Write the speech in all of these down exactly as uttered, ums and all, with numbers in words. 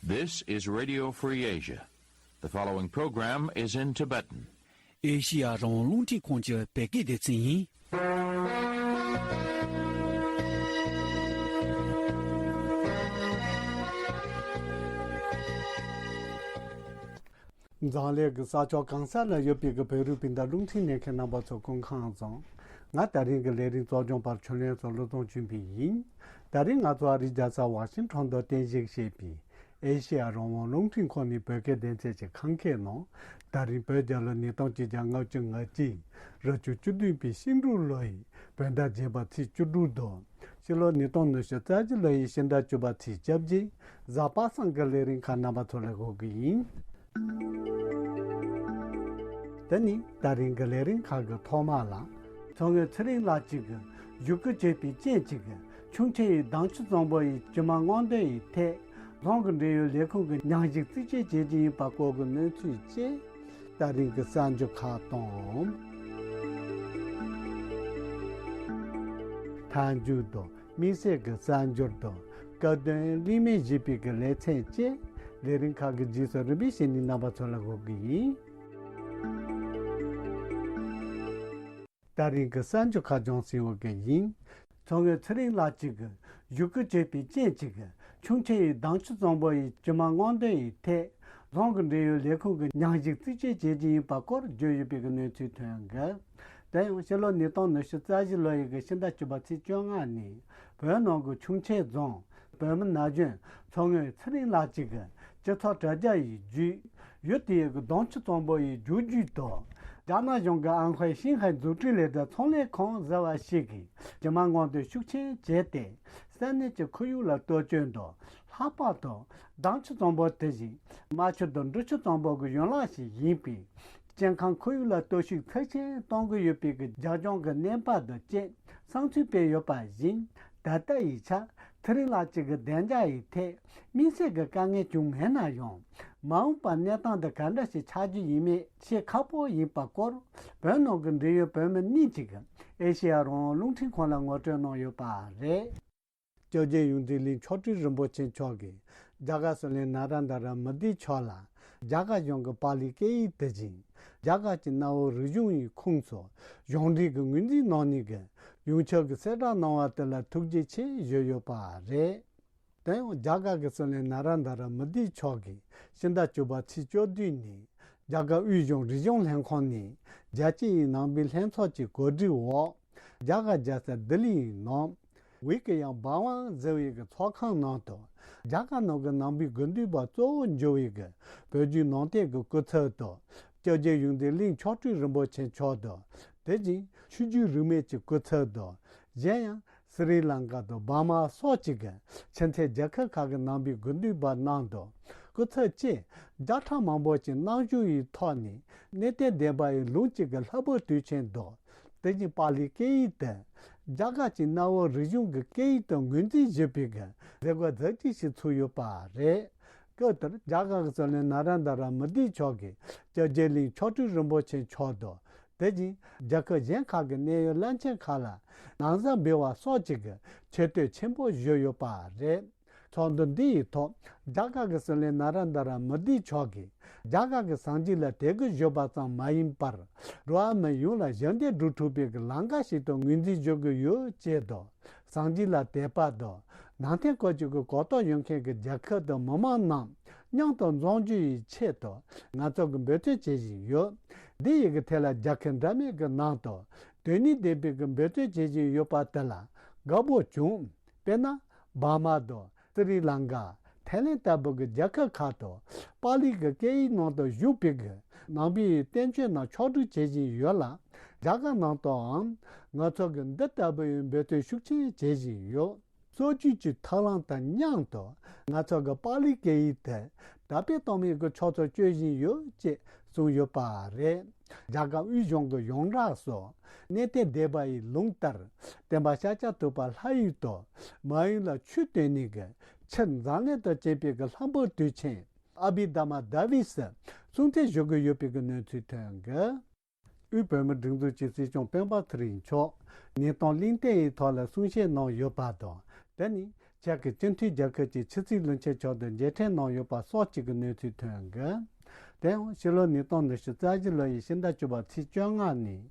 This is Radio Free Asia. The following program is in Tibetan. ཨེ་ཤི་ཡ་རང་དབང་རླུང་འཕྲིན་ཁང་གི་བོད་སྐད་སྡེ་ཚན་ཡིན། འཛམ་གླིང་གི་ས་ཕྱོགས་གང་ས་ལ་ཡོད་པའི་གི་བོད་རིགས་སྤུན་ཟླ་རླུང་འཕྲིན་ལེན་མཁན་རྣམ་པ་ཚོ་སྐུ་ཁམས་བཟང་། ང་ད་རིང་གི་ལས་རིམ་གཙོ་སྐྱོང་པ་ཆོས་གླིང་བཟང་བློ་བཟང་ཆོས་འཕེལ་ཡིན། ད་རིང་ང་ཚོ་ཨ་རིའི་རྒྱལ་ས་ཝ་ཤིང་ཊོན་དུ་རྟེན་གཞི་བྱས་པའི་ཨེ་ཤེ་ཡ་རང་དབང་རླུང་འཕྲིན་ཁང་ནས་བོད་སྐད་སྡེ་ཚན་གྱི་ཁམས་སྐད་ནང་། ད་རིང་བོད་རྒྱལ་ལོ་ཉིས་སྟོང་ཆིག་བརྒྱ་ལྔ་བཅུ་ང་གཅིག་རབ་བྱུང་བཅུ་བདུན་པའི་ཤིང་འབྲུག་ལོ་ཡི་བོད་ཟླ་བརྒྱད་པ་ཚེས་བཅུ་དྲུག་དང་། ཕྱི་ལོ་ཉིས་སྟོང་ཉི་ཤུ་རྩ་བཞི་ལོ་ཡི་ཕྱི་ཟླ་བཅུ་པ་ཚེས་བཅོ་བརྒྱད། གཟའ་པ་སངས་ཀྱི་ལས་རིམ་ཁག་རྣམ་པ་ཚོ་ལ་གོ་གི་ཡིན། དེ་ནི་ད་རིང་གི་ལས་རིམ་ཁག་གི་ཐོག་མ་ལ། མཚོ་སྔོན་ཚེ་རིང་ལགས་གཅིག་གིས་བཞུགས་སྐུ་བྱས་པའི་རྐྱེན་གཅིག་གིས་ཁྱུང་ཆེན་ཡི་དྭངས་ཆུ་གཙང་པོ་ཡི་སྤྱི་དམངས་དངོས་འབྲེལ་ཡི་ཐད། རྫོང་གི་འབྲེལ་ཡོད་ལས་ཁུངས་ཀྱི་ཉམས་ཞིབ་རྩིས་དཔྱད་བྱེད་ཀྱི་ཡིན་པ་སྐོར་གྱི་གནས་ཚུལ་བཅས། ད་རིང་གི་གསར་འགྱུར་ཁག་དང་། མཐའ་མཇུག་ཏུ་དམིགས་བསལ་གྱི་གསར་འགྱུར་དང་། སྐུ་མདུན་གླེང་མོལ་ཞུས་པའི་གི་ལེ་ཚན་བཅས། ལས་རིམ་ཁག་གི་རྗེས་སུ་རིམ་པས་བཤད་ནས་རྣམ་པ་ཚོ་ལ་འགོད་ཀྱི་ཡིན། ད་རིང་གི་གསར་འགྱུར་ཁག་སྦྱོང་སྲིད་འོག་གི་ཡིན། མཚོ་སྔོན་ཚེ་རིང་ལགས་གཅིག་གིས་བཞུགས་སྐུ་བྱས་པའི་རྐྱེན་གཅིག་གིས་ཁྱུང་ཆེན་ཡི་དྭངས་ཆུ་གཙང་པོ་ཡི་སྤྱི་དམངས་དངོས་འབྲེལ་ཡི་ཐད། རྫོང་གི་འབྲེལ་ཡོད་ལས་ཁུངས་ཀྱི་ཉམས་ཞིབ་རྩིས་དཔྱད་བྱེད་ཀྱི་ཡིན་པ་སྐོར་བརྗོད་ཡོད་པའི་གནས་ཚུལ་ཐོན་གི། དེ་ཡང་ཕྱི་ལོ་ཉིས་སྟོང་ཉི་ཤུ་རྩ་བཞི་ལོ་ཡི་གི་ཕྱི་ཟླ་བཅུ་པ་ཚེས་བཅོ་ལྔ་ནས་བོད་ནང་གི་ཁྱུང་ཆེན་རྫོང་བོད་མི་ན་གཞོན་མཚོ་སྔོན་ཚེ་རིང་ལགས་གཅིག་གིས་སྤྱི་ཚོགས་དྲ་རྒྱ་ཡི་བརྒྱུད། ཡུལ་དེའི་གི་དྭངས་ཆུ་གཙང་པོ་ཡི་རྒྱུག་རྒྱུག་དང་། རྒྱ་ནག་གཞུང་གི་ཨན་ཧུའེ་ཤིང་ཧའེ་འཛུགས་སྐྲུན་ལས་གྲྭ་ཚོང་ལས་ཁང་ཟེར་བ་ཞིག་གིས་སྤྱི་དམངས་དངོས་དོན་ཤུགས་ཆེན་བྱས་ཏེ། ས་གནས་ཀྱི་ཁོར་ཡུག་ལ་གཏོར་སྐྱོན་དང་། ལྷག་པར་དུ་དྭངས་ཆུ་གཙང་པོ་དེ་བཞིན་རྨ་ཆུ་དང་འབྲི་ཆུ་གཙང་པོ་གི་ཡན་ལག་ཞིག་ཡིན་པས། སྐྱེ་ཁམས་ཁོར་ཡུག་ལ་གཏོར་བཤིག་ཚབས་ཆེན་གཏོང་གི་ཡོད་པའི་གི་རྒྱབ་ལྗོངས་ཀྱི་གནས་བབ་དང་བཅས་བསམ་ཚུལ་སྤེལ་ཡོད་པ་བཞིན། ད་ལྟ་ཡི་ཆར་ཚེ་རིང་ལགས་གཅིག་གི་བདེ་འཇགས་ཡི་ཐད་དམིགས་བསལ་གྱི་དཀའ་ངལ་བྱུང་མེད་ན་ཡང་། མ་འོངས་པར་གནས་སྟངས་འདི་ག་འདྲ་ཞིག་ཆགས་རྒྱུ་ཡིན་མེད་ཤེས་ཁག་པོ་ཡིན་པ་སྐོར། བོད་ནང་གི་འབྲེལ་ཡོད་བོད་མི་གཉིས་གཅིག་གིས་ཨེ་ཤེ་ཡ་རང་དབང་རླུང་འཕྲིན་ཁང་ལ་ངོ་སྤྲོད་གནང་ཡོད་པ་རེད། སྐྱབས་རྗེ་ཡོངས་འཛིན་གླིང་མཆོག་སྤྲུལ་རིན་པོ་ཆེ་མཆོག་གིས་རྒྱ་གར་གསུམ་ལས་ན་ར་ད་ར་མི་དྷི་མཆོག་ལ་རྒྱ་གར་གཞུང་གི་པཱ་ལི་སྐད་ཡིག་དེ་བཞིན་རྒྱ་གར་གྱི་གནའ་བོའི་རིག་གཞུང་ཡི་ཁོངས་སུ་གཞུང་འབྲེལ་གྱི་ངོས་འཛིན་གནང་ནས་ཀྱི་ཡོངས་ཁྱབ་ཀྱི་གསལ་བསྒྲགས་གནང་བ་དེ་ལ་ཐུགས་རྗེ་ཆེ་ཞུས་ཡོད་པ་རེད། དེ་ཡང་རྒྱ་གར་གྱི་གསུམ་ལས་ན་ར་ད་ར་མི་དྷི་མཆོག་གིས་ཕྱི་ཟླ་བཅུ་པ་ཚེས་བཅུ་བདུན་ནས་རྒྱ་གར་དབུས་གཞུང་རིག་གཞུང་ལྷན་ཁང་ནས་རྒྱལ་སྤྱི་ཡི་ནང་པའི་ལྷན་ཚོགས་ཀྱི་གོ་སྒྲིག་འོག་རྒྱ་གར་རྒྱལ་ས་ལྡི་ལི་ཡི་ནང་། ཝི་ཀི་ཡང་བྷ་ཝན་ཟེར་བའི་གི་ཚོགས་ཁང་ནང་དུ་རྒྱ་གར་ནང་གི་ནང་པའི་དགེ་འདུན་པ་གཙོ་བོ་གྱུར་བའི་གི་བོད་བརྒྱུད་ནང་བསྟན་གྱི་སྐུ་ཚབ་དང་། སྐྱབས་རྗེ་ཡོངས་འཛིན་གླིང་མཆོག་སྤྲུལ་རིན་པོ་ཆེ་མཆོག་དང་། དེ་བཞིན་ཆོས་བརྒྱུད་རིས་མེད་ཀྱི་སྐུ་ཚབ་དང་། གཞན་ཡང་སི་རི་ལང་ཀ་དང་བར་མ་སོགས་ཀྱི་གི་ཕྱི་མཐའི་རྒྱལ་ཁབ་ཁག་གི་ནང་པའི་དགེ་འདུན་པ་རྣམས་དང་། སྐུ་ཚབ་བཅས་བརྒྱ་ཕྲག་མང་པོ་ཞིག་གནང་བཞུགས་ཡི་ཐོག་ནས་གནས་བརྟན་ལྡན་པ་ཡི་ལུང་གཅིག་གི་ལྷ་བུ་དུས་ཆེན་དང་། དེ་བཞིན་པཱ་ལིའི་སྐད་ཡིག་དེ་རྒྱ་གར་གྱི་གནའ་བོའི་རིག་གཞུང་གི་སྐད་ཡིག་དུ་ངོས་འཛིན་ཞུས་པའི་གི་མཛད་སྒོ་མཛད་རྗེས་ཤིག་ཚུགས་ཡོད་པ་རེད། སྐབས་དེར་རྒྱ་གར་གྱི་གཙོ་བློན་ན་ར་ད་ར་མི་དྷི་མཆོག་གིས་སྐྱབས་རྗེ་གླིང་མཆོག་སྤྲུལ་རིན་པོ་ཆེ་མཆོག་དང་། དེ་བཞིན་རྒྱལ་ཁབ་གཞན་ཁག་གི་གནད་ཡོད་བློན་ཆེན་ཁག་ལ་ན་བཟའ་འབུལ་བ་སོགས་ཀྱི་གི་ཆེ་བསྟོད་ཆེན་པོ་ཞུས་ཡོད་པ་རེད། ཚོགས་འདུ་འདི་ཡི་ཐོག་རྒྱ་གར་གྱི་གཙོ་བློན་ན་ར་ད་ར་མི་དྷི་མཆོག་གིས་རྒྱ་གར་གྱི་སངས་རྒྱས་ལ་དད་གུས་ཞུས་པ་ཙམ་མ་ཡིན་པར་འགྲོ་བ་མི་ཡོངས་ལ་ཞི་བདེ་སྒྲུབ་ཐུབ་པའི་གི་ལམ་ཁ་ཞིག་ཏུ་ངོས་འཛིན་ཞུ་གི་ཡོད་ཅེས་དང་། སངས་རྒྱས་ལ་དད་པ་དང་ནང་བསྟན་སྐོར་གྱི་གོ་རྟོགས་ཡོད་མཁན་གྱི་རྒྱལ་ཁབ་དང་མི་མང་རྣམས་མཉམ་དུ་འཛོམས་རྒྱུ་ཡི་ཆེད་དུ་ང་ཚོ་གིས་འབད་བརྩོན་བྱེད་བཞིན་ཡོད། འདི་ཡི་གི་ཐད་ལ་རྒྱལ་ཁབ་འདྲ་མིན་གྱི་ནང་དུ་དོན་སྙིང་ལྡན་པའི་གི་འབད་བརྩོན་བྱེད་བཞིན་ཡོད་པ་དེ་ལ་དགའ་པོ་བྱུང་། དཔེར་ན་འབར་མ་དང་སི་རི་ལང་ཀ། ཐའི་ལེན་ལྟ་བུ་གི་རྒྱལ་ཁབ་ཁག་ཏུ་པཱ་ལི་གི་སྐད་ཡིག་ནང་དུ་བཞུགས་པའི་གི་ནང་པའི་བསྟན་བཅོས་རྣམས་ཕྱོགས་སྒྲིག་བྱེད་བཞིན་ཡོད་ལ། རྒྱ་གར་ནང་དུའང་ང་ཚོ་གིས་འདི་ལྟ་བུའི་འབད་བརྩོན་ཤུགས་ཆེན་བྱེད་བཞིན་ཡོད། སྲོལ་རྒྱུན་གྱི་ཐབས་ལམ་དང་མཉམ་དུ་ང་ཚོ་གི་པཱ་ལི་སྐད་ཡིག་དེ་དར་སྤེལ་གཏོང་བའི་གི་ཕྱོགས་སུ་སྐྱོད་བཞིན་ཡོད་ཅེས་གསུངས་ཡོད་པ་རེད། རྒྱ་གར་དབུས་གཞུང་གི་ཡོངས་གྲགས་སུ་གནས་བརྟན་སྡེ་པ་ཡི་ལུང་ལྟར་སྟོན་པ་ཤཱཀྱ་ཐུབ་པ་ལྷ་ཡུལ་དུ་མ་ཡུམ་ལ་ཆོས་སྟོན་ནས་གི་ཕྱིར་འཛམ་གླིང་དུ་སྐྱེས་པའི་གི་ལྷ་བུ་དུས་ཆེན་ཨ་བྷི་དྷརྨ་དཱ་བི་སི་གསུང་ཚིག་ཞུ་གི་ཡོད་པའི་གི་གནས་ཚུལ་ཐོན་གི། དབུས་བོད་མིའི་སྒྲིག་འཛུགས་ཀྱི་སྲིད་སྐྱོང་སྤེན་པ་ཚེ་རིང་མཆོག་ཉིས་སྟོང་གླིང་ལྟེ་ཡི་ཐོག་ལ་གསུང་བཤད་གནང་ཡོད་པ་དང་། དེ་ནི་ ཅེག་གི་སྤྱི་མཐུན་རྒྱལ་ཁབ་ཀྱི་ཕྱི་སྲིད་བློན་ཆེན་མཆོག་ཏུ་མཇལ་འཕྲད་གནང་ཡོད་པ་སོགས་ཀྱི་གནས་ཚུལ་ཐོན་གི། དེ་ཡང་ཕྱི་ལོ་ཉིས་སྟོང་ཉི་ཤུ་རྩ་བཞི་ལོ་ཡི་ཕྱི་ཟླ་བཅུ་པ་ཚེས་བཅོ་ལྔ་ནས་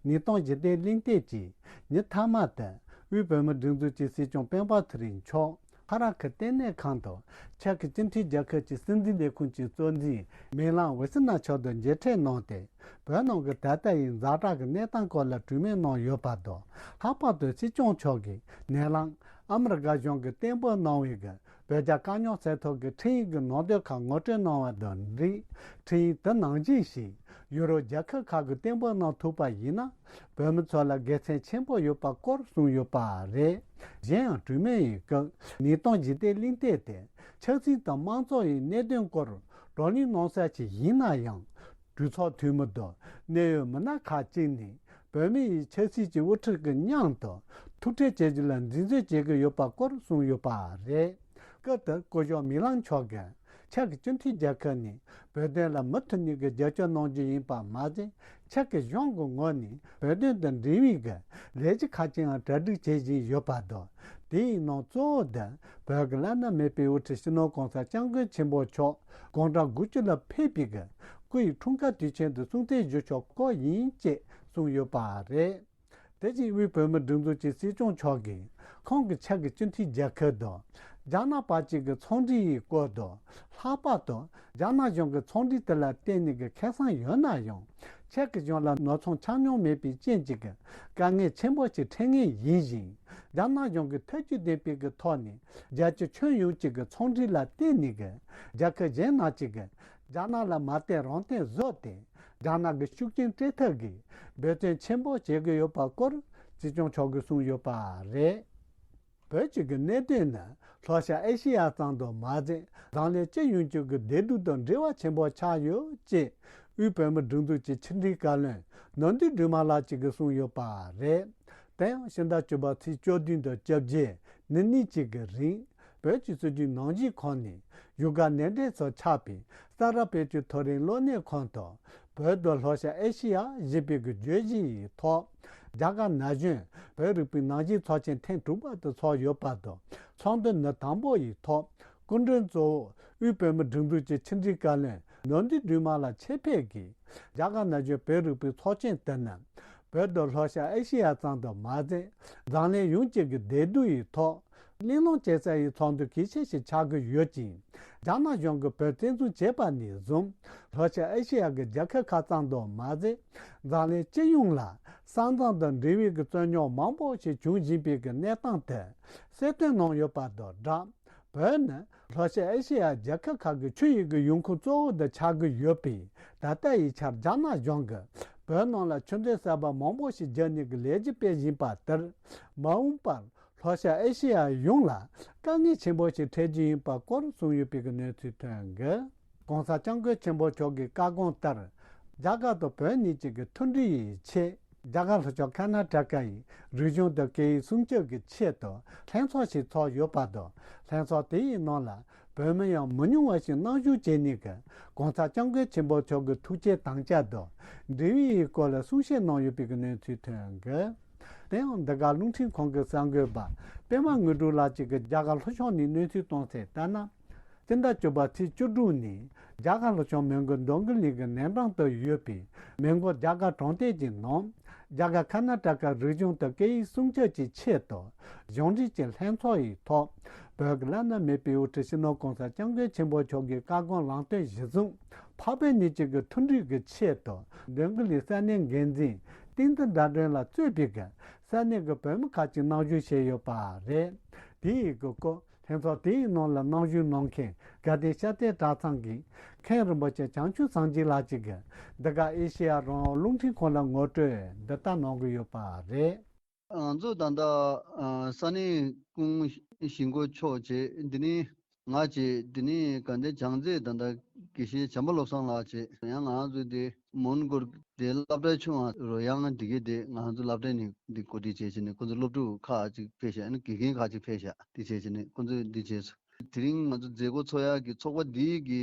ཉིས་སྟོང་བཞི་བརྒྱ་གླེང་སྟེགས་ཀྱི་ཉིན་མཐའ་མ་དུ་དབུས་བོད་མིའི་སྒྲིག་འཛུགས་ཀྱི་སྲིད་སྐྱོང་སྤེན་པ་ཚེ་རིང་མཆོག་ཁ་རག་གི་ལྟེ་གནས་ཁང་དུ་ཅེག་གི་སྤྱི་མཐུན་རྒྱལ་ཁབ་ཀྱི་སྲིད་འཛིན་ལས་ཁུངས་ཀྱི་གཙོ་འཛིན་མིག་ལམ་ཝི་སི་ན་མཆོག་ཏུ་མཇལ་འཕྲད་གནང་སྟེ། བོད་ནང་གི་ད་ལྟ་ཡི་ཛ་དྲག་གི་གནས་སྟངས་སྐོར་ལ་གྲོས་མོལ་གནང་ཡོད་པ་དང་། ལྷག་པར་དུ་སྲིད་སྐྱོང་མཆོག་གིས་ནེ་ལང་ཨ་མི་རི་ཀ་གཞུང་གིས་གཏན་འབེབས་གནང་བའི་གི་བོད་རྒྱ་དཀའ་རྙོག་སེལ་ཐབས་ཀྱི་ཁྲིམས་ཡིག་གི་ནང་དོན་ཁག་ངོ་སྤྲོད་གནང་བ་དང་འབྲེལ། ཁྲིམས་ཡིག་དེ་ནང་བཞིན་ཞིག་ཡུ་རོབ་རྒྱལ་ཁབ་ཁག་གིས་གཏན་འབེབས་གནང་ཐུབ་པ་ཡིན་ན། བོད་མི་ཚོ་ལ་དགེ་མཚན་ཆེན་པོ་ཡོད་པ་སྐོར་གསུངས་ཡོད་པ་རེད། གཞན་ཡང་གྲོས་མོལ་ཡི་སྐབས་ཉིས་སྟོང་བཞི་བརྒྱ་གླེང་སྟེགས་དེ་ཆབ་སྲིད་དང་དམངས་གཙོ་ཡི་གནད་དོན་སྐོར་བགྲོ་གླེང་གནང་ས་ཞིག་ཡིན་ན་ཡང་། གྲོས་ཚོགས་འཐུས་མི་དང་གནད་ཡོད་མི་སྣ་ཁག་ཅིག་ནས་བོད་མི་ཡི་ཆབ་སྲིད་ཀྱི་དབུ་ཁྲིད་ཀྱི་མཉམ་དུ་ཐུག་འཕྲད་བྱེད་རྒྱུ་ལ་འཛིན་བཟུང་བྱེད་ཀྱི་ཡོད་པ་སྐོར་གསུངས་ཡོད་པ་རེད། སྐབས་དེར་སྐུ་ཞབས་མིག་ལམ་མཆོག་གིས་ཅེག་གི་སྤྱི་མཐུན་རྒྱལ་ཁབ་ནས་བོད་དོན་ལ་མུ་མཐུད་ནས་ཀྱི་རྒྱབ་སྐྱོར་གནང་རྒྱུ་ཡིན་པ་མ་ཟད། ཅེག་གི་གཞུང་གི་ངོས་ནས་བོད་དོན་དང་འབྲེལ་བའི་གི་ལས་གཞི་ཁག་ཅིག་ཡང་གྲ་སྒྲིག་བྱེད་བཞིན་ཡོད་པ་དང་། དེའི་ནང་གཙོ་བོ་དེ་བོད་ཀྱི་བླ་ན་མེད་པའི་དབུ་ཁྲིད་སྤྱི་ནོར་༸གོང་ས་༸སྐྱབས་མགོན་ཆེན་པོ་མཆོག་དགུང་གྲངས་དགུ་བཅུ་ལ་ཕེབས་པའི་གི་སྐུ་ཡི་འཁྲུངས་སྐར་དུས་ཆེན་དུ་སྲུང་བརྩི་ཞུ་ཕྱོགས་སྐོར་ཡིན་ཅེས་གསུངས་ཡོད་པ་རེད། དེ་བཞིན་དབུས་བོད་མིའི་སྒྲིག་འཛུགས་ཀྱི་སྲིད་སྐྱོང་མཆོག་གིས་ཁོང་གིས་ཅེག་གི་སྤྱི་མཐུན་རྒྱལ་ཁབ་དང་རྒྱ་ནག་བར་གྱི་གི་ཚོང་འབྲེལ་ཡི་སྐོར་དང་། ལྷག་པར་དུ་རྒྱ་ནག་གཞུང་གི་ཚོང་འབྲེལ་དེ་ལ་བརྟེན་ནས་ཀྱི་ཁེ་བཟང་ཡོད་ན་ཡང་། ཅེག་གི་གཞུང་ལ་ཉོ་ཚོང་འཆར་མྱོང་མེད་པའི་རྐྱེན་གྱིས་ཀྱི་དཀའ་ངལ་ཆེན་པོ་ཞིག་འཕྲད་ངེས་ཡིན་ཞིང་། རྒྱ་ནག་གཞུང་གིས་ཐབས་ཇུས་ལྡན་པའི་གི་ཐོག་ནས་རྒྱལ་སྤྱི་ཁྱོན་ཡོངས་ཀྱི་གི་ཚོང་འབྲེལ་ལ་བརྟེན་ནས་ཀྱི་རྒྱལ་ཁབ་གཞན་རྣམས་ཀྱི་གི་རྒྱ་ནག་ལ་མ་བརྟེན་རང་བརྟེན་བཟོས་ཏེ། རྒྱ་ནག་གི་ཤུགས་རྐྱེན་སྤྲད་ཐབས་ཀྱི་འབད་བརྩོན་ཆེན་པོ་བྱེད་ཀྱི་ཡོད་པ་སྐོར་སྲིད་སྐྱོང་མཆོག་གིས་གསུངས་ཡོད་པ་རེད། བོད་ཀྱི་གི་གནད་དོན་ནི་ལྷོ་ཤར་ཨེ་ཤེ་ཡ་ཙམ་དུ་མ་ཟད། འཛམ་གླིང་སྤྱི་ཡོངས་ཀྱི་གི་བདེ་སྡུག་དང་འབྲེལ་བ་ཆེན་པོ་ཆགས་ཡོད་ཅེས་དབུས་བོད་མིའི་སྒྲིག་འཛུགས་ཀྱི་ཕྱི་འབྲེལ་བཀའ་བློན་ནོར་འདུས་སྒྲོལ་མ་ལགས་ཀྱིས་གི་གསུངས་ཡོད་པ་རེད། དེ་ཡང་ཕྱི་ཟླ་བཅུ་པ་ཚེས་བཅུ་བདུན་དང་བཅོ་བརྒྱད་ཉིན་གཉིས་ཀྱི་གི་རིང་། བོད་ཀྱི་སྲིད་བྱུས་ནང་བཞིན་ཁོངས་ནས་བཞུགས་སྒར་ནེལ་ཌི་སུ་ཆགས་པའི་ས་རཱ་བོད་ཀྱི་མཐོ་རིམ་སློབ་གཉེར་ཁང་དུ་བོད་དང་ལྷོ་ཤར་ཨེ་ཤེ་ཡ་ཞེས་པའི་གི་བརྗོད་གཞི་ཡི་ཐོག་རྒྱ་གར་ན་གཞོན་བོད་རིག་པའི་ནང་བཞིན་ཚོགས་ཆེན་ཐེངས་དྲུག་པ་དེ་ཚོགས་ཡོད་པ་དང་། ཚོགས་འདུ་ནི་དང་པོ་ཡི་ཐོག་སྐུ་མགྲོན་གཙོ་བོ་དབུས་བོད་མིའི་སྒྲིག་འཛུགས་ཀྱི་ཕྱི་འབྲེལ་བཀའ་བློན་ནོར་འདུས་སྒྲོལ་མ་ལགས་ཆེད་ཕེབས་ཀྱིས་རྒྱ་གར་ན་གཞོན་བོད་རིག་པའི་ཚོགས་ཆེན་དེ་ནི། བོད་དང་ལྷོ་ཤར་ཨེ་ཤེ་ཡ་ཙམ་དུ་མ་ཟད། འཛམ་གླིང་ཡོངས་ཀྱི་གི་བདེ་སྡུག་ཡི་ཐོག་གླེང་སློང་བྱེད་ས་ཡི་ཚོགས་འདུ་གལ་ཆེ་ཞིག་ཆགས་ཀྱི་ཡོད་ཅིང་། རྒྱ་ནག་གཞུང་གིས་བོད་བཙན་བཟུང་བྱས་པ་ནས་བཟུང་། ལྷོ་ཤར་ཨེ་ཤེ་ཡ་གི་རྒྱལ་ཁབ་ཁག་ཙམ་དུ་མ་ཟད། འཛམ་གླིང་སྤྱི་ཡོངས་ལ་ས་མཚམས་དང་འབྲེལ་བའི་གི་རྩོད་རྙོག་མང་པོ་ཞིག་བྱུང་བཞིན་པའི་གི་གནས་སྟངས་དེ་གསལ་སྟོན་གནང་ཡོད་པ་དང་སྦྲགས། བོད་ནི་ལྷོ་ཤར་ཨེ་ཤེ་ཡ་རྒྱལ་ཁབ་ཁག་གི་ཆུ་ཡི་གི་ཡོང་ཁུངས་གཙོ་བོ་དུ་ཆགས་ཀྱི་ཡོད་པས། ད་ལྟ་ཡི་ཆར་རྒྱ་ནག་གཞུང་གིས་བོད་ནང་ལ་ཆུ་འཛིན་གསར་པ་མང་པོ་ཞིག་བརྒྱབ་ནས་ཀྱི་ལས་གཞི་སྤེལ་བཞིན་པ་ལྟར། མ་འོངས་པར་ལྷོ་ཤར་ཨེ་ཤེ་ཡ་ཡོངས་ལ་དཀའ་ངལ་ཆེན་པོ་ཞིག་འཕྲད་རྒྱུ་ཡིན་པ་སྐོར་གསུངས་ཡོད་པའི་གི་གནས་ཚུལ་ཐོན་གི། ༸གོང་ས་༸སྐྱབས་མགོན་ཆེན་པོ་མཆོག་གི་བཀའ་དགོངས་ལྟར། རྒྱ་གར་དང་བོད་གཉིས་ཀྱི་གི་མཐུན་སྒྲིལ་ཡི་ཆེད། རྒྱ་གར་ལྷོ་ཕྱོགས་ཀར་ན་ཊ་ཀ་ཡི་རིག་གཞུང་དང་སྐད་ཡིག་སྲུང་སྐྱོབ་ཀྱི་ཆེད་དུ་ལྷན་ཚོགས་ཤིག་ཚོགས་ཡོད་པ་དང་། ལྷན་ཚོགས་དེ་ཡི་ནང་ལ་བོད་མི་ཡང་མི་ཉུང་བ་ཞིག་གནང་བཞུགས་བྱས་ནས་ཀྱི་༸གོང་ས་༸སྐྱབས་མགོན་ཆེན་པོ་མཆོག་གི་ཐུགས་བསྐྱེད་དམ་བཅའ་དང་འབྲེལ་བའི་སྐོར་ལ་གསུང་བཤད་གནང་ཡོད་པའི་གི་གནས་ཚུལ་ཐོན་གི། དེ་ཡང་འདི་ག་རླུང་འཕྲིན་ཁང་གི་གསར་འགོད་པ་པད་མ་དངོས་གྲུབ་ལགས་ཀྱིས་ཀྱི་རྒྱ་གར་ལྷོ་ཕྱོགས་ནས་གནས་ཚུལ་གཏོང་གསལ་ལྟར་ན། སྤྱི་ཟླ་བཅུ་པ་ཚེས་བཅུ་དྲུག་ནས་རྒྱ་གར་ལྷོ་ཕྱོགས་མོན་གྷོ་འདོད་རྒུ་གླིང་གི་ནན་ཀྲང་དུ་ཡོད་པའི་མོན་གྷོ་རྒྱ་གར་གྲོང་རྡལ་གྱི་ནང་རྒྱ་གར་ཀར་ན་ཊ་ཀ་རིག་གཞུང་དང་སྐད་ཡིག་སྲུང་སྐྱོབ་ཀྱི་ཆེད་དུ་གཞུང་འབྲེལ་གྱི་ལྷན་ཚོགས་ཡི་ཐོག་བོད་ཀྱི་བླ་ན་མེད་པའི་དབུ་ཁྲིད་སྤྱི་ནོར་༸གོང་ས་༸སྐྱབས་མགོན་ཆེན་པོ་མཆོག་གི་བཀའ་དགོངས་ལམ་སྟོན་གཞིར་བཟུང་འཕགས་བོད་གཉིས་ཀྱི་གི་མཐུན་སྒྲིལ་གྱི་ཆེད་དུ་འདོད་རྒུ་གླིང་ས་གནས་འགན་འཛིན་བསྟན་འཛིན་དགྲ་སྒྲོན་ལ་གཙོས་པའི་གི་ས་གནས་ཀྱི་བོད་མི་ཁག་ཅིག་གནང་བཞུགས་བྱས་ཡོད་པ་རེད། དེ་ཡི་གི་སྐོར། ལྷན་ཚོགས་དེའི་ནང་ལ་གནང་བཞུགས་གནང་མཁན་དགའ་ལྡན་ཤར་རྩེ་གྲྭ་ཚང་གི་མཁན་རིན་པོ་ཆེ་བྱང་ཆུབ་སངས་རྒྱས་ལགས་ཀྱིས་འདི་ག་ཨེ་ཤེ་ཡ་རང་དབང་རླུང་འཕྲིན་ཁང་ལ་ངོ་སྤྲོད་འདི་ལྟར་གནང་གི་ཡོད་པ་རེད། ང་ཚོ་ད་ལྟ་ས་གནས་སྐུ་ངོ་ཞིང་ཀོ་མཆོག་བྱས། འདི་ནས་ང་བྱས། འདི་ནས་དགའ་ལྡན་བྱང་རྩེ་ད་ལྟ་དགེ་བཤེས་བྱམས་པ་བློ་བཟང་ལགས་བྱས། ཡང་ང་ཚོ་འདི་མོན་གྷོར་དེ་སློབ་གྲྭའི་ཆུང་བ་རོལ་དབྱངས་འདི་གའི་དེ་ང་ཚོ་སློབ་གྲྭ་ནས་འདི་གོ་སྒྲིག་བྱས་བྱས་ནས་ཁོ་ཚོ་སློབ་ཕྲུག་ཁག་ཅིག་ཕེབས་ཤག་ཨ་ནི་དགེ་རྒན་ཁག་ཅིག་ཕེབས་ཤག་དེ་བྱས་བྱས་ནས་ཁོ་ཚོས་འདི་བྱས་སོང་། དེ་རིང་ང་ཚོ་མཛད་སྒོ་ཚོགས་ཡག་གི་ཚོགས་པ་འདིའི་གི་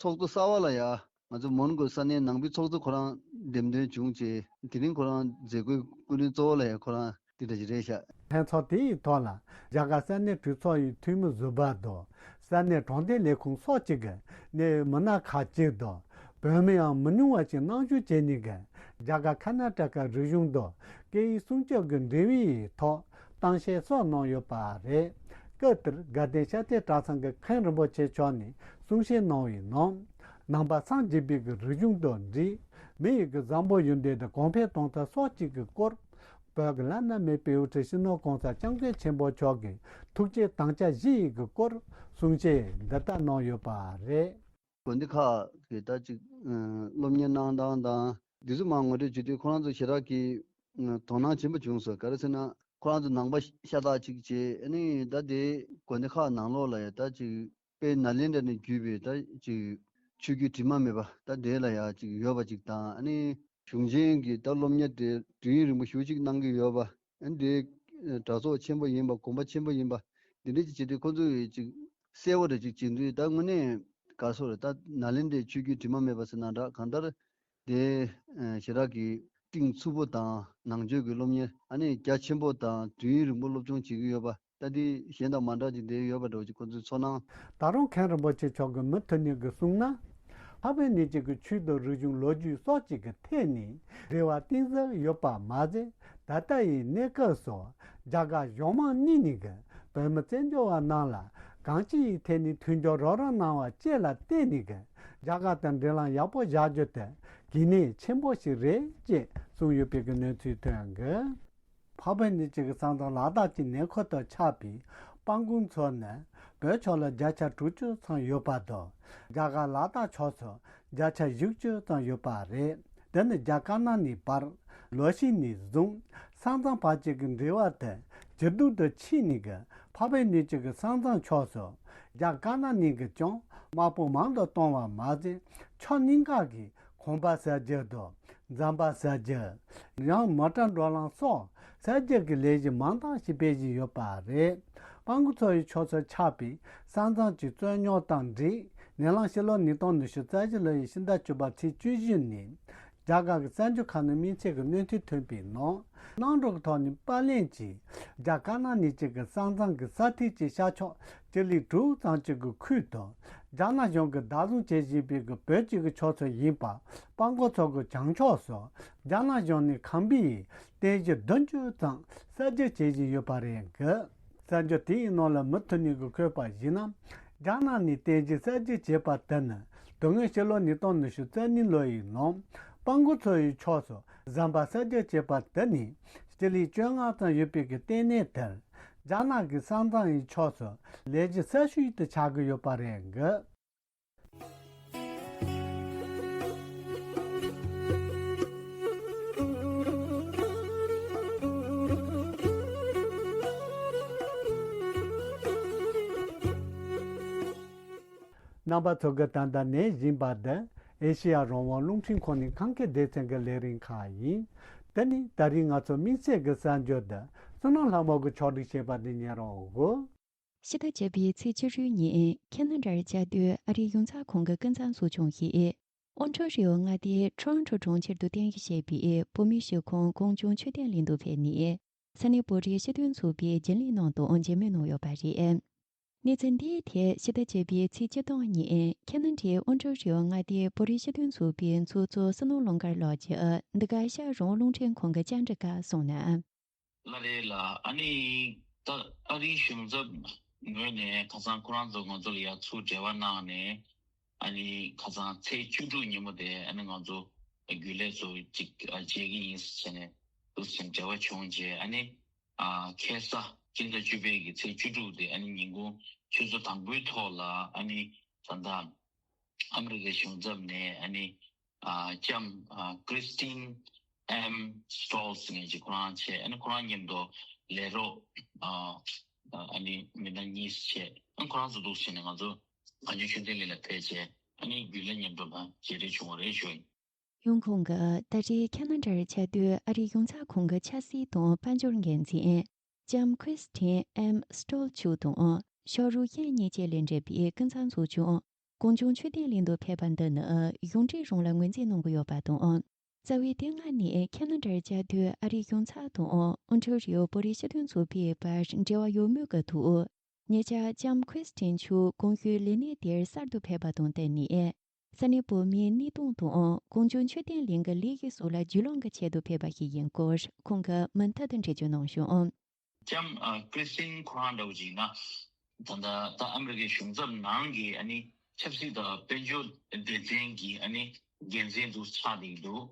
ཚོགས་གཙོ་གསར་པ་ལ་ཡ་ང་ཚོ་མོན་གྷོ་ས་གནས་ནང་པའི་ཚོགས་གཙོ་ཁོ་རང་འདེམས་ཐོན་བྱུང་བྱས། དེ་རིང་ཁོ་རང་མཛད་སྒོའི་སྐུ་མགྲོན་གཙོ་བོ་ལ་ཡ་ཁོ་རང་ དེ་འདྲ་ཞིག་རེད་ཤག་ལྷན་ཚོགས་དེ་ཡི་ཐོག་ལ་རྒྱ་གར་ས་གནས་གྲོས་ཚོགས་ཡི་འཐུས་མི་ཟུར་པ་དང་ས་གནས་དྲང་བདེན་ལས་ཁུངས་སོགས་ཀྱི་གི་གནད་ཡོད་མི་སྣ་ཁག་ཅིག་དང་བོད་མི་ཡང་མི་ཉུང་བ་ཞིག་གནང་བཞུགས་བྱས་ནས་གི་རྒྱ་གར་ཁ་ན་ཏྲ་ཀ་རིག་གཞུང་དང་སྐད་ཡིག་སྲུང་སྐྱོབ་ཀྱི་འབྲེལ་བའི་ཐོག་གཏམ་བཤད་སོགས་གནང་ཡོད་པ་རེད། སྐབས་དེར་དགའ་ལྡན་ཤར་ཏེ་གྲྭ་ཚང་གི་མཁན་རིན་པོ་ཆེ་མཆོག་ནས་གསུང་བཤད་གནང་བའི་ནང་། ནང་པ་སངས་རྒྱས་པའི་གི་རིག་གཞུང་དང་འབྲེལ་མི་ཡི་གི་བཟང་པོ་ཡོན་ཏན་དེ་གོང་འཕེལ་གཏོང་ཐབས་སོགས་ཀྱི་གི་སྐོར། བོད་ཀྱི་བླ་ན་མེད་པའི་དབུ་ཁྲིད་སྤྱི་ནོར་༸གོང་ས་༸སྐྱབས་མགོན་ཆེན་པོ་མཆོག་གི་ཐུགས་བསྐྱེད་དམ་བཅའ་བཞི་ཡི་གི་སྐོར་གསུང་བཤད་འདི་ལྟར་གནང་ཡོད་པ་རེད། དགོན་སྡེ་ཁག་གི་ད་ཅིག་སློབ་གཉེར་གནང་སྟངས་དང་འདི་ཚོ་མར་ངོ་སྤྲོད་བྱེད་དུས་ཁོ་རང་ཚོ་ཞེ་དྲག་གི་དོ་སྣང་ཆེན་པོ་བྱུང་སོང་། ག་རེ་ཟེར་ན་ཁོ་རང་ཚོ་ནང་པ་ཤ་སྟག་ཅིག་བྱས་ཨ་ནི་ད་དེ་དགོན་སྡེ་ཁག་ནང་ལོགས་ལ་ཡ་ད་ཅིག་དཔལ་ནཱ་ལེནྡྲ་ནས་བརྒྱུད་པའི་ད་ཅིག་ཆོས་བརྒྱུད་དྲི་མ་མེད་པ་ད་དེ་ལ་ཡ་ཅིག་ཡོད་པ་ཅིག་དང་ཨ་ནི་གཞུང་ཆེན་གྱི་ད་སློབ་གཉེར་དེ་དུས་ཡུན་རིང་པོ་ཞེ་ཅིག་གནང་གི་ཡོད་པ། ཨ་ནི་དེ་གྲྭ་ཚོགས་ཆེན་པོ་ཡིན་པ་དགོན་པ་ཆེན་པོ་ཡིན་པ་འདི་འདྲ་ཅིག་བྱེད་དུས་ཁོ་ཚོས་ཅིག་གསལ་བོ་རེ་ཅིག་བྱེད་དུས་ད་དངོས་གནས་ག་སོ་རེ་ད་ནཱ་ལེནྡྲའི་ཆོས་བརྒྱུད་དྲི་མ་མེད་པ་ཟེར་ན་འདྲ་གང་ལྟར་དེ་ཞེ་དྲག་གི་གཏིང་ཚུགས་པོ་དང་ནང་ཆོས་ཀྱི་སློབ་གཉེར་ཨ་ནི་རྒྱ་ཆེན་པོ་དང་དུས་ཡུན་རིང་པོ་སློབ་སྦྱོང་བྱེད་ཀྱི་ཡོད་པ། ད་འདི་གཞན་དང་མ་འདྲ་ཅིག་བསྡད་ཡོད་པ་འདྲ་བོ་ཅིག་ཁོ་ཚོའི་ཚོར་སྣང་། ད་རུང་མཁན་རིན་པོ་ཆེ་མཆོག་གིས་མུ་མཐུད་ནས་གི་གསུངས་ན། འཕགས་པའི་གནས་ཀྱི་གི་ཆོས་དང་རིག་གཞུང་ལོ་རྒྱུས་སོགས་ཀྱི་གི་ཐད་ནས་འབྲེལ་བ་གཏིང་ཟབ་ཡོད་པ་མ་ཟད་ད་ལྟ་ཡི་གནས་སྐབས་སུ་རྒྱ་གར་གཞུང་མང་གཉིས་ནས་གི་བོད་མི་བཙན་བྱོལ་བ་རྣམས་ལ་གང་ཅི་ཡི་ཐད་ནས་མཐུན་འགྱུར་རོགས་རམ་གནང་བ་བཅས་ལ་བརྟེན་ནས་གི་རྒྱ་གར་དང་འབྲེལ་ལམ་ཡག་པོ་བཞག་རྒྱུ་དེ་གལ་གནད་ཆེན་པོ་ཞིག་རེད་ཅེས་གསུངས་ཡོད་པའི་གི་གནས་ཚུལ་ཐོན་གི། འཕགས་པའི་གནས་ཀྱི་གསང་གསུམ་ལ་དྭགས་ཀྱི་ཉེ་འཁོར་དུ་ཆགས་པའི་སྤང་སྐོང་མཚོ་ནི་བོད་ཕྱོགས་ལ་བརྒྱ་ཆ་དྲུག་ཅུ་ཙམ་ཡོད་པ་དང་རྒྱ་གར་ལ་དྭགས་ཕྱོགས་སུ་བརྒྱ་ཆ་བཞི་བཅུ་ཙམ་ཡོད་པ་རེད། འདི་ནི་རྒྱ་དཀར་ནག་གཉིས་བར་ལོ་ཤས་ནས་བཟུང་ས་མཚམས་བར་གྱི་གི་འབྲེལ་བ་དེ་ཇེ་སྡུག་ཏུ་ཕྱིན་ནས་གི་འཕགས་པའི་གནས་ཀྱི་གི་ས་མཚམས་ཕྱོགས་སུ་རྒྱ་དཀར་ནག་གཉིས་ཀྱིས་ཀྱང་དམག་དཔུང་མང་དུ་གཏོང་བ་མ་ཟད་ཕྱོགས་གཉིས་ཀ་གི་གོམ་པ་གསར་བརྗེ་དང་། ཟམ་པ་གསར་བརྗེ། ཡང་མོ་ཊ་འགྲོ་ལམ་སོགས་གསར་བརྗེ་གི་ལས་གཞི་མང་དག་ཞིག་སྤེལ་བཞིན་ཡོད་པ་རེད། སྤང་སྐོང་མཚོ་ཡི་ཕྱོགས་སུ་ཆགས་པའི་ས་མཚམས་ཀྱི་རྩོད་རྙོག་དང་འབྲེལ་ནས་ལམ་ཕྱི་ལོ་ཉིས་སྟོང་ཉི་ཤུ་རྩ་བཞི་ལོ་ཡི་ཕྱི་ཟླ་བཅུ་པ་ཚེས་བཅུ་བཞི་ཉིན་རྒྱ་གར་གྱི་གསར་འགྱུར་ཁག་ནས་དམིགས་བསལ་གྱི་གནས་ཚུལ་ཐོན་པའི་ནང་གནམ་གྲུ་གི་ཐོག་ནས་པར་ལེན་གྱིས་རྒྱ་དཀར་ནག་གཉིས་ཀྱི་གི་ས་མཚམས་ཀྱི་ས་ཐིག་གི་ཤར་ཕྱོགས་སྤྱི་ལེ་དྲུག་ཙམ་ཅིག་གི་ཁུལ་དུ་རྒྱ་ནག་གཞུང་གིས་བདག་བཟུང་བྱེད་བཞིན་པའི་གི་བོད་ཀྱི་གི་ཕྱོགས་སུ་ཡིན་པ་སྤང་སྐོང་མཚོ་གི་བྱང་ཕྱོགས་སུ་རྒྱ་ནག་གཞུང་ནས་ཁམས་པའི་རྟེན་གཞི་བདུན་ཅུ་ཙམ་གསར་བརྗེ་བྱེད་བཞིན་ཡོད་པ་རེད་གི། གསར་འགྱུར་དེའི་ནང་ལ་མུ་མཐུད་ནས་གི་འཁོད་པར་གཞིགས་ན། རྒྱ་ནག་ནས་རྟེན་གཞི་གསར་བརྗེ་བྱས་པ་དེ་ནི་དོན་དངོས་ཕྱི་ལོ་ཉིས་སྟོང་ཉི་ཤུ་རྩ་གཉིས་ལོ་ཡི་ནང་སྤང་སྐོང་མཚོ་ཡི་ཕྱོགས་སུ་ཟམ་པ་གསར་བརྗེ་བྱས་པ་དེ་ནི་སྤྱི་ལེ་བཅོ་ལྔ་ཙམ་ཡོད་པའི་གི་ལྟེ་གནས་དེར་རྒྱ་ནག་གི་ས་མཚམས་ཡི་ཕྱོགས་སུ་ལས་གཞི་གསར་ཤོས་དེ་ཆགས་ཀྱི་ཡོད་པ་རེད་གི། རྣམ་པ་ཚོ་གིས་ད་ལྟ་ཉན་བཞིན་པ་འདི་ཨེ་ཤེ་ཡ་རང་དབང་རླུང་འཕྲིན་ཁང་ནས་ཁམས་སྐད་སྡེ་ཚན་གྱི་ལས་རིམ་ཁག་ཡིན། དེ་ནི་ད་རིང་ང་ཚོ་དམིགས་བསལ་གྱི་གསར་འགྱུར་འདི་བསོད་ནམས་ལྷ་མོ་གིས་ཕྱོགས་སྒྲིག་བྱས་པ་འདི་ཉན་རོགས་གོ། ཕྱི་ཟླ་བརྒྱད་པའི་ཚེས་བཅུ་དྲུག་ཉིན་ཁེ་ན་ཌར་བཅའ་སྡོད་ཨ་རིའི་ཡོངས་ཚོགས་ཁང་གི་ཀུན་བཟང་ཚོགས་ཆུང་གིས་ཨོན་ཊ་རི་ཨོ་མངའ་སྡེའི་ཊོ་རོན་ཊོ་གྲོང་ཁྱེར་དུ་རྟེན་གཞི་བྱས་པའི་བོད་མིའི་གཞིས་ཁོངས་གངས་ལྗོངས་མཆོད་རྟེན་གླིང་དུ་ཕེབས་ནས་ས་གནས་བོད་རིགས་སྤྱི་མཐུན་ཚོགས་པའི་རྒྱུན་ལས་ནང་དུ་མཇལ་མོལ་གནང་ཡོད་པ་རེད། གནས་ཚུལ་འདིའི་ཐད་ཕྱི་ཟླ་བརྒྱད་པའི་ཚེས་བཅུ་སྟོང་ཉིན་ཁེ་ན་ཌའི་ཨོན་ཊ་རི་ཨོ་མངའ་སྡེའི་བོད་རིགས་སྤྱི་མཐུན་ཚོགས་པའི་ཚོགས་གཙོ་བསོད་ནམས་ཀླུ་མཁར་ལགས་ཀྱིས་འདི་ག་ཨེ་ཤ་ཡ་རང་དབང་རླུང་འཕྲིན་ཁང་གི་བཅར་འདྲི་སྐབས་གསུངས་ན། ལགས་རེད་ལགས། ཨ་ནི་ད་ཨ་རིའི་གཞུང་ཚབ་ངོས་ནས་ཁ་སང་ཁོ་རང་ཚོ་ང་ཚོ་ལ་ཡ་ཚུར་འབྲེལ་བ་གནང་ནས་ཨ་ནི་ཁ་སང་ཚེས་བཅུ་དྲུག་ཉིན་མོ་དེ་ཨ་ནི་ང་ཚོ་རྒྱུན་ལས་ཚོ་ཅིག་ཨ་མཇལ་གི་ཡིན་ཟེར་ནས་འདུག་སེ་འབྲེལ་བ་བྱུང་རྗེས་ཨ་ནི་ཨ་ཁ་སང་སྤྱི་ཟླ་བཅུ་པའི་གི་ཚེས་བཅུ་དྲུག་དེ་ཨ་ནི་ཉིན་གུང་ཆུ་ཚོད་དང་པོའི་ཐོག་ལ་ཨ་ནི་ད་ལྟ་ཨ་མི་རི་ཀའི་གཞུང་ཚབ་ནས་ཨ་ནི་ཨ་ལྕམ་ཨ་Christine M Stolz་ཟེར་མཁན་ཅིག་ཁོ་རང་བྱས། ཨ་ནི་ཁོ་རང་མཉམ་དུ་ལས་རོགས་ཨ་ཨ་ནི་མི་སྣ་གཉིས་བྱས། ཨ་ནི་ཁོ་རང་ཚོ་འདུག་བྱས་ནས་ང་ཚོ་གངས་ལྗོངས་མཆོད་རྟེན་གླིང་ལ་ཕེབས་བྱས་ཨ་ནི་རྒྱུན་ལས་མཉམ་དུ་མར་མཇལ་འཕྲད་བྱུང་བ་རེད་ཞུ་ཡིན། ཡོང་ཁུངས་ཀྱིས་ད་རེས་ཁེ་ན་ཌར་བཅའ་སྡོད་ཨ་རིའི་ཡོངས་ཚོགས་ཁང་གི་ཆབ་སྲིད་དང་དཔལ་འབྱོར་འགན་འཛིན་ལྕམ་Christine M Stolz་མཆོག་དང་ཕྱོགས་རིས་གཞན་གཉིས་བཅས་ལས་འདས་པའི་ཀུན་བཟང་ཚོགས་ཆུང་གངས་ལྗོངས་མཆོད་རྟེན་གླིང་དུ་ཕེབས་པ་འདི་ནི་གཞུང་འབྲེལ་རང་ལ་ངོས་འཛིན་གནང་གི་ཡོད་པ་དང་། རྩ་བའི་དེ་སྔ་ནས་ཁེ་ན་ཌར་བཅའ་སྡོད་ཨ་རིའི་གཞུང་ཚབ་དང་ཨོན་ཊ་རི་ཡོ་བོད་རིགས་སྤྱི་མཐུན་ཚོགས་པའི་བར་འབྲེལ་བ་ཡོད་མུས་ཀྱི་ཐོག་ཉེ་ཆར་ལྕམ་ཁྲི་སི་ཏིན་མཆོག་གོང་ཞུས་ལས་གནས་དེར་གསར་དུ་ཕེབས་པ་དང་བསྟུན་ནས། ས་གནས་བོད་མིའི་གནས་སྟངས་དང་གངས་ལྗོངས་མཆོད་རྟེན་གླིང་གི་ལས་གཞི་སོགས་ལ་བརྒྱུད་ལམ་གྱི་ཆེད་དུ་ཕེབས་པ་ཞིག་ཡིན་སྐོར་ཁོང་གིས་མུ་མཐུད་དུ་འགྲེལ་བརྗོད་གནང་བྱུང་། ལྕམ་ཨ་ཀྲི་སི་ཏིན་ཁོ་རང་འདྲ་བོ་ཅིག་ཡིན་ན། ད་ལྟ་ད་ཨ་མི་རི་ཀའི་གཞུང་ཚབ་ནང་གི་ཨ་ནི་ཆབ་སྲིད་དང་དཔལ་འབྱོར་སྡེ་ཚན་གྱི་ཨ་ནི་འགན་འཛིན་དུ་ཆགས་བསྡད་ཀྱི་འདུག་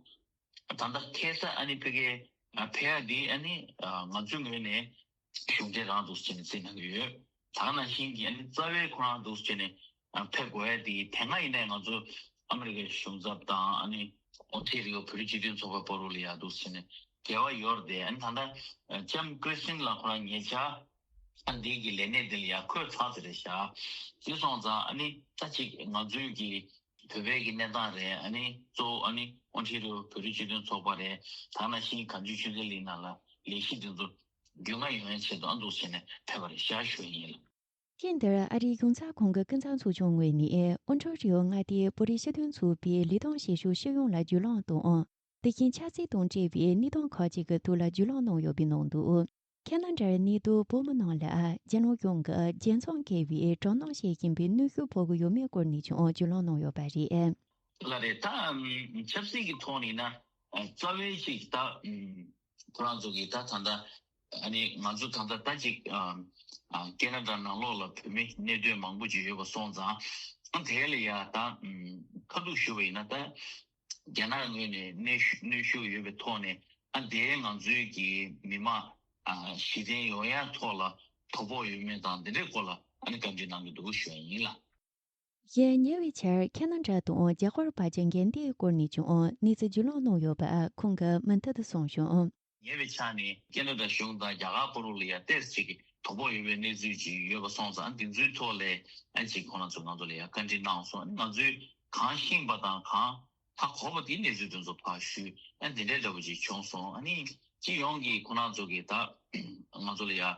ད་ལྟ་ཁ་སང་ཨ་ནི་ཕ་གིར་ཕེབས་ཡ་འདི་ཨ་ནི་ང་ཚོའི་ངོས་ནས་གཞུང་འབྲེལ་རང་འདུག་ཟེར་ནས་བརྩི་གནང་གི་ཡོད། ད་ག་ནང་བཞིན་གྱི་ཨ་ནི་རྩ་བའི་ཁོ་རང་འདུག་ཟེར་ནས་ཕེབས་དགོས་ཡ་དེ་དེ་སྔ་ཡིན་ནའི་ང་ཚོ་ཨ་མི་རི་ཀའི་གཞུང་ཚབ་དང་ཨ་ནི་ཨོན་ཊ་རི་ཡོ་བོད་རིགས་སྤྱི་མཐུན་ཚོགས་པ་བར་ལ་ཡ་འདུག་ཟེར་ནས་འབྲེལ་བ་ཡོད་རེད་དེ། ཨ་ནི་ད་ལྟ་ལྕམ་ཀྲི་སི་ཏིན་ལགས་ཁོ་རང་ཉེ་ཆར་ཨ་འདི་གི་ལས་གནས་འདི་ལ་ཡ་འཁོད་ཚར་ཟེར་རེད་ཤག་དེ་སོང་ཙང་ཨ་ནི་ད་ཅིག་ང་ཚོའི་གི་བོད་པའི་གི་གནས་སྟངས་རེད། ཨ་ནི་གཙོ་བོ་ཨ་ནི་ཨོན་ཊ་རི་ཡོ་བོད་རིགས་སྤྱི་མཐུན་ཚོགས་པ་རེད། ད་ནང་བཞིན་གངས་ལྗོངས་ཆོས་ལྡན་གླིང་ནང་ལ་ལས་གཞི་འདི་ཚོ་རྒྱུས་མངའ་ཡོང་ཡ་ཆེད་དུ་ཨ་འདུག་བྱས་ནས་ཕེབས་པ་རེད་ཤག་ཞུ་ཡ་ཡིན་ལགས། ཐེངས་འདིར་ཨ་རིའི་གཞུང་ཚབ་ཁང་གི་ཀུན་བཟང་ཚོགས་ཆུང་ངོས་ནས་ཨོན་ཊ་རི་ཡོ་མངའ་སྡེའི་བོད་རིགས་སྤྱི་མཐུན་ཚོགས་པའི་ལས་དོན་བྱེད་ཕྱོགས་སྤྱི་ཡོངས་ལ་བརྒྱུད་ལམ་དང་། དེ་བཞིན་ཆབ་སྲིད་དང་འབྲེལ་བའི་གནས་སྟངས་ཁག་ཅིག་གི་ཐོག་ལ་བརྒྱུད་ལམ་གནང་ཡོད་པའི་ནང་དུ། ཁེ་ན་ཌར་གནས་སྡོད་བོད་མི་རྣམས་ལ་རྒྱལ་ནང་གཞུང་གིས་རྒྱལ་མཚམས་བརྒལ་བའི་དྲག་གནོན་བྱེད་བཞིན་པའི་གནོན་ཤུགས་ཕོག་གི་ཡོད་མེད་སྐོར་ནས་ཀྱང་བརྒྱུད་ལམ་གནང་ཡོད་པ་རེད། ལགས་རེད། ད་ཆབ་སྲིད་ཀྱི་ཐོག་ནས་ན་རྩ་བའི་ཅིག་ད་ཁོ་རང་ཚོ་གི་ད་ད་ལྟ་ཨ་ནི་ང་ཚོ་ད་ལྟ་ད་ཅིག་ཁེ་ན་ཌ་ནང་ལོགས་ལ་བོད་མི་གནས་སྡོད་མང་པོ་ཅིག་ཡོད་པ་སོང་ཙང་ཨ་དེ་ལ་ཡ་ད་ཁ་ཐུག་ཞུ་བ་ཡིན་ན་ད། རྒྱ་ནག་ངོས་ནས་གནོན་ཤུགས་གནོན་ཤུགས་ཡོད་པའི་ཐོག་ནས་ཨ་འདིའི་ང་ཚོའི་གི་མི་མང་ཨ་གཞི་རྟེན་ཡོང་ཡ་ཐོག་ལ་དོ་ཕོག་ཡོད་མེད་དང་འདི་འདྲའི་སྐོར་ལ་ཨ་ནི་བཀའ་འདྲི་གནང་གི་འདུག་ཞུ་ཡ་ཡིན་ལགས། གཞན་ཉེ་བའི་ཆར་ཁེ་ན་ཌ་དང་རྒྱ་གར་བར་གྱི་འགལ་ཟླའི་སྐོར་ནས་ཀྱང་གནས་ཚུལ་བརྒྱུད་ལམ་གནང་ཡོད་པ་ཁོང་གིས་མུ་མཐུད་དུ་གསུངས་བྱུང་། ཉེ་བའི་ཆར་ནས་ཁེ་ན་ཌ་གཞུང་དང་རྒྱ་གར་བར་ལ་ཡ་ཏོག་ཙམ་ཅིག་གི་དོ་ཕོག་ཡོད་པའི་གནས་ཚུལ་ཅིག་ཡོད་པ་སོང་ཙང་འདི་ཚོའི་ཐོག་ལ་ཨ་ཅིག་ཁོ་རང་ཚོ་ང་ཚོ་ལ་ཡ་བཀའ་འདྲི་གནང་སོང་། ང་ཚོས་གང་ཤེས་པ་དང་གང་ཧ་གོ་བ་དེའི་གནས་ཚུལ་དེ་ཚོ་ཕར་ཞུས། ཨ་འདི་འདྲའི་འདྲ་པོ་ཅིག་བྱུང་སོང་། ཨ་ནི་སྤྱི་ཡོངས་ཀྱི་ཁོ་རང་ཚོ་གི་ད་ང་ཚོ་ལ་ཡ་ཨ་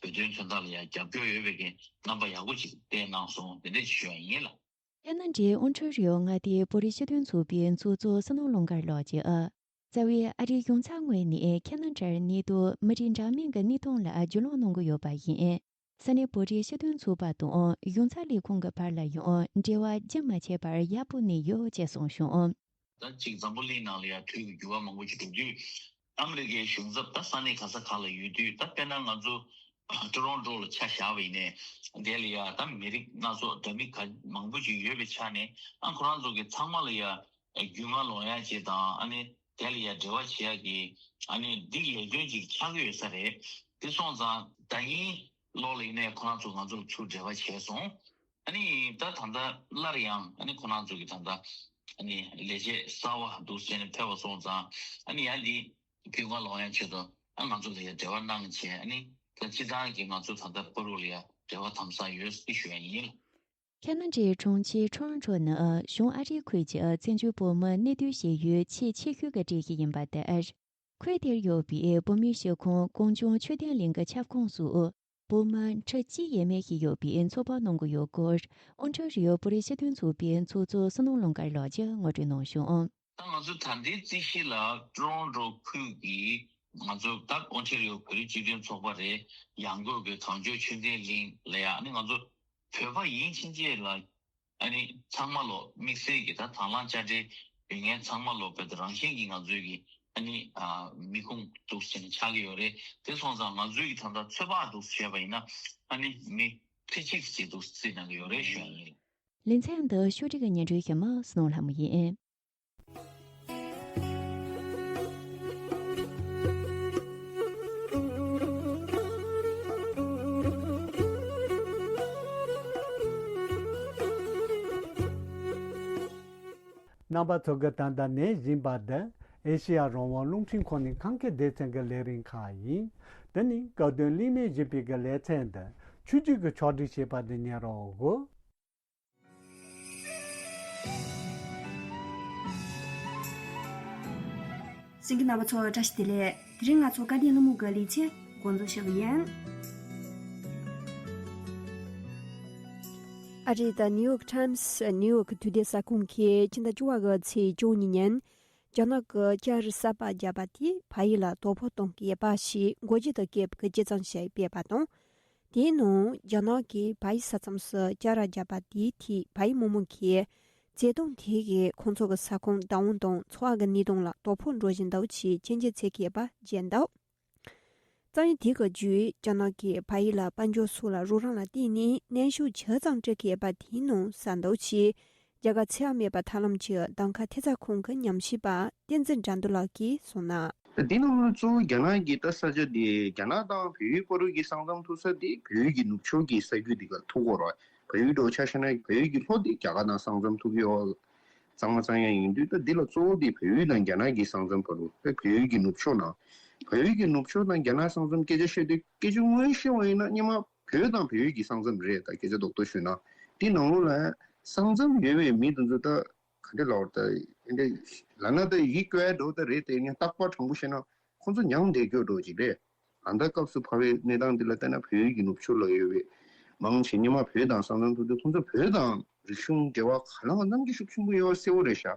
བོད་དོན་དོན་དག་ལ་ཡ་རྒྱབ་སྐྱོར་ཡོད་པའི་གི་རྣམ་པ་ཡག་པོ་ཅིག་བསྟན་གནང་སོང་། དེ་འདྲ་ཅིག་ཞུ་ཡ་ཡིན་ལགས། ཁེ་ན་ཌའི་ཨོན་ཊ་རི་ཡོ་མངའ་སྡེའི་བོད་རིགས་སྤྱི་མཐུན་ཚོགས་པའི་ཚོགས་གཙོ་བསོད་ནམས་ཀླུ་མཁར་ལགས་ཀྱིས། རྩ་བའི་ཨ་རིའི་གཞུང་ཚབ་ངོས་ནས་ཁེ་ན་ཌར་གནས་སྡོད་མི་རིགས་འདྲ་མིན་གྱི་གནས་སྟངས་ལ་རྒྱུས་ལོན་གནང་གི་ཡོད་པ་བཞིན། ས་གནས་བོད་རིགས་སྤྱི་མཐུན་ཚོགས་པ་དང་གཞུང་ཚབ་ལས་ཁུངས་ཀྱི་བར་ལ་ཡང་འབྲེལ་བ་རྒྱུན་མ་ཆད་པར་ཡག་པོ་གནས་ཡོད་ཅེས་གསུངས་བྱུང་། ད་ཅིག་འཛམ་བུ་གླིང་ནང་ལ་ཡང་དུས་ཀྱི་འགྱུར་བ་མང་པོ་ཅིག་འགྲོ་དུས། ཨ་མི་རི་ཀའི་གཞུང་ཚབ་ད་ས་གནས་ག་ས་ག་ལ་ཡོད་དུས། ད་དཔེར་ན་ང་ཚོ་ཊོ་རོན་ཊོ་ལ་ཆ་བཞག་པ་ཡིན་ནའི། དེ་ལ་ཡང་ད་མི་རིགས་སྣ་ཚོགས་འདྲ་མིན་ག་མང་པོ་ཅིག་ཡོད་པའི་ཆ་ནས། ཨ་ཁོ་རང་ཚོ་གི་ཚང་མ་ལ་ཡང་རྒྱུས་མངའ་ལོན་ཡ་ཅིག་དང་། ཨ་ནི་དེ་ལ་ཡ་འབྲེལ་བ་བྱེད་ཡ་གི་ཨ་ནི་འདི་ལས་དོན་ཅིག་ཆགས་ཀྱི་ཡོད་ས་རེད། དེ་སོང་ཙང་ཟླ་ཉིན་ལོག་ལ་ཡིན་ནའི་ཁོ་རང་ཚོ་ང་ཚོར་ཚུར་འབྲེལ་བ་བྱས་སོང་། ཨ་ནི་ད་ད་ལྟ་སླར་ཡང་ཨ་ནི་ཁོ་རང་ཚོ་གི་ད་ལྟ་ཨ་ནི་ལས་བྱེད་གསར་བ་འདུག་ཟེར་ནས་ཕེབས་པ་སོང་ཙང་། ཨ་ནི་ཡ་འདི་རྒྱུས་མངའ་ལོན་ཡ་ཆེད་དུ་ཨ་ང་ཚོ་ལ་ཡ་འབྲེལ་བ་གནང་བྱས། ཨ་ནི་ད་སྤྱི་བཏང་གི་ང་ཚོ་ད་ལྟ་བར་ལ་ཡ་འབྲེལ་བ་དམ་ཟབ་ཡོད་ཅེས་ཞུ་ཡ་ཡིན། ཁེ་ན་ཌའི་གྲོང་ཁྱེར་ཊོ་རོན་ཊོ་ནི་གཞུང་ཨ་རིའི་ཁུལ་གྱི་བཙན་བྱོལ་བོད་མི་གནས་སྡོད་བྱེད་ཡུལ་ཆེས་ཆེ་ཤོས་ཀྱི་གྲས་ཤིག་ཡིན་པ་ལྟར། ཁུལ་དེར་ཡོད་པའི་བོད་མིའི་གཞིས་ཁོངས་གངས་ལྗོངས་མཆོད་རྟེན་གླིང་གི་ཁྱབ་ཁོངས་སུ། བོད་མི་ཁྲི་གཅིག་ཡས་མས་ཤིག་ཡོད་པའི་ཚོད་དཔག་གནང་གི་ཡོད་སྐོར། ཨོན་ཊ་རི་ཡོ་བོད་རིགས་སྤྱི་མཐུན་ཚོགས་པའི་ཚོགས་གཙོ་བསོད་ནམས་ཀླུ་མཁར་ལགས་ཀྱིས་ངོ་སྤྲོད་གནང་བྱུང་། ད་ང་ཚོ་ད་ལྟའི་རྩིས་གཞི་ལ་ཊོ་རོན་ཊོ་ཁུལ་གྱི་ང་ཚོ་ད་ཨོན་ཊ་རི་ཡོ་བོད་རིགས་སྤྱི་མཐུན་ཚོགས་པ་རེད། ཡང་སྒོས་ཀྱི་གངས་ལྗོངས་མཆོད་རྟེན་གླིང་ལ་ཡ་ཨ་ནི་ང་ཚོ་བོད་པ་ཡིན་ཕྱིན་ཆད་ལ་ཨ་ནི་ཚང་མ་ལོ་དམིགས་བསལ་གྱི་ད་དང་བླངས་དཔྱ་ཁྲལ་ཡོད་མཁན་ཚང་མ་ལོ་བོད་དུ་རང་བཞིན་གྱིས་ང་ཚོའི་གི་ཨ་ནི་ཨ་མི་ཁུངས་འདུག་ཟེར་ནས་ཆགས་ཀྱི་ཡོད་རེད། དེ་སོང་ཙང་ང་ཚོའི་གི་ད་ལྟ་ཚོད་དཔག་འདུག་བྱས་པ་ཡིན་ན་ཨ་ནི་མི་ཁྲི་གཅིག་ཙམ་འདུག་རྩིས་གནང་གི་ཡོད་རེད་ཞུ་ཡ་ཡིན། ལེ་ཚན་འདི་ཕྱོགས་སྒྲིག་གི་སྙན་སྒྲོན་ཞུ་མི་བསོད་ནམས་ལྷ་མོ་ཡིན། རྣམ་པ་ཚོ་གིས་ད་ལྟ་ཉན་བཞིན་པ་འདི་ཨེ་ཤེ་ཡ་རང་དབང་རླུང་འཕྲིན་ཁང་ནས་ཁམས་སྐད་སྡེ་ཚན་གྱི་ལས་རིམ་ཁག་ཡིན། འདི་ནི་སྐབས་དོན་གླེང་མོལ་ཞུས་པའི་གི་ལེ་ཚན་འདི་ཆུ་རྒྱུས་ཀྱིས་ཕྱོགས་སྒྲིག་བྱས་པ་འདི་ཉན་རོགས་གོ། གསན་མཁན་རྣམ་པ་ཚོ་བཀྲ་ཤིས་བདེ་ལེགས། དེ་རིང་ང་ཚོ་སྐལ་ལྡན་ལྷ་མོ་གི་ལེ་ཚན་འགོ་འཛུགས་ཞུ་གི་ཡིན། ཨ་རིའི་ནིའུ་ཡོག་ཊའིམ་སི་ནིའུ་ཡོག་དུས་དེབ་གསར་ཁང་གིས་ཕྱི་ཟླ་བཅུ་པ་གི་ཚེས་བཅུ་གཉིས་ཉིན། རྒྱ་ནག་གིས་ལྕགས་རི་གསར་པ་བརྒྱབ་པ་དེས་བལ་ཡུལ་ལ་དོ་ཕོག་གཏོང་གི་ཡོད་པ་ཞིག་འགོ་འབྱེད་དུ་བཀོད་པའི་སྤྱི་ཚོགས་ཞིག་སྤེལ་བ་དང་། དེའི་ནང་རྒྱ་ནག་གིས་བལ་ཡུལ་ས་མཚམས་སུ་ལྕགས་ར་བརྒྱབ་པ་དེའི་ཐད་བལ་ཡུལ་མི་མང་གིས་བཙན་དབང་དེ་གིས་ཁོང་ཚོ་གི་ས་ཁོངས་བདག་དབང་དང་འཚོ་བ་གི་གནས་སྟངས་ལ་དོ་ཕོག་འགྲོ་བཞིན་འདུག་ཅེས་སྐྱོན་བརྗོད་བྱེད་ཀྱི་ཡོད་པ་བརྗོད་འདུག། གཙང་ཡིག་དེ་གི་བརྒྱུད་རྒྱ་ནག་གིས་བལ་ཡུལ་ལ་དཔལ་འབྱོར་སོགས་ལ་རོགས་རམ་ལ་བརྟེན་ནས་གནོན་ཤུགས་ཇི་ཙམ་སྤྲད་ཀྱི་ཡོད་པ་དེའི་ནང་གསལ་འདུག་ཅེས་རྒྱ་གར་འཚེ་བ་མེད་པ་ཐབས་ལམ་གྱི་གདམ་ཁ་ཐེབས་རྩ་ཁང་གི་ཉམས་ཞིབ་པ་བསྟན་འཛིན་དགྲ་འདུལ་ལགས་ཀྱིས་གསུངས་ན། འདི་ནང་གཙོ་བོ་རྒྱ་ནག་གི་ད་ས་ཆ་དེ་རྒྱ་ནག་དང་བལ་ཡུལ་བར་གྱི་ས་མཚམས་ཐུག་ས་དེ་བལ་ཡུལ་གྱི་ནུབ་ཕྱོགས་ཀྱི་ས་རྒྱུད་དེ་ག་ཐུག་གོ་ར། བལ་ཡུལ་འགྲོ་ཆ་བཞག་ན་བལ་ཡུལ་གྱི་ལྷོ་དེ་རྒྱ་གར་དང་ས་མཚམས་ཐུག་གི་ཡོད། གཙང་མ་གཙང་ཡང་ཡིན་དུས་ད་འདི་ལ་གཙོ་བོ་དེ་བལ་ཡུལ་དང་རྒྱ་ནག་གི་ས་མཚམས་བར་དུ་ད་བལ་ཡུལ་གྱི་ནུབ་ཕྱོགས་དང་། བལ་ཡུལ་གྱི་ནུབ་ཕྱོགས་དང་རྒྱ་ནག་ས་མཚམས་སྐད་ཆ་བཤད་དུས་སྐད་ཆ་དངོས་བཤད་པ་ཡིན་ན་སྔོན་མ་བོད་དང་བལ་ཡུལ་གྱི་ས་མཚམས་རེད། ད་སྐད་ཆ་རྡོག་རྡོག་ཞུས་ན་དེ་ནང་ལོགས་ལ་ས་མཚམས་ཡོད་པའི་མི་དེ་ཚོ་ད་ག་འདྲ་ལབ་དགོས་རེད། ད་འདི་ལབ་ན་ད་ཡི་གེ་བཀོད་འགྲོ་ད་རེད། དེ་ནི་རྟག་པར་དྲང་པོ་བཤད་ན་ཁོང་ཚོ་མྱངས་བསྡད་རྒྱུ་འགྲོ་ཅིག་རེད། ད་ལྟ་སྐབས་སུ་བབས་པའི་གནས་སྟངས་འདི་ལ་བལྟས་ན་བལ་ཡུལ་གྱི་ནུབ་ཕྱོགས་ལ་ཡོད་པའི་མང་ཆེ་སྔོན་མ་བོད་དང་ས་མཚམས་ཐུག་དུས་ཁོང་ཚོ་བོད་དང་རིག་གཞུང་འབྲེལ་བ་ག་ལ་གང་འཚམ་གྱི་ཤུགས་ཆེན་པོ་ཡོད་པ་གསལ་པོ་རེད་ཤག།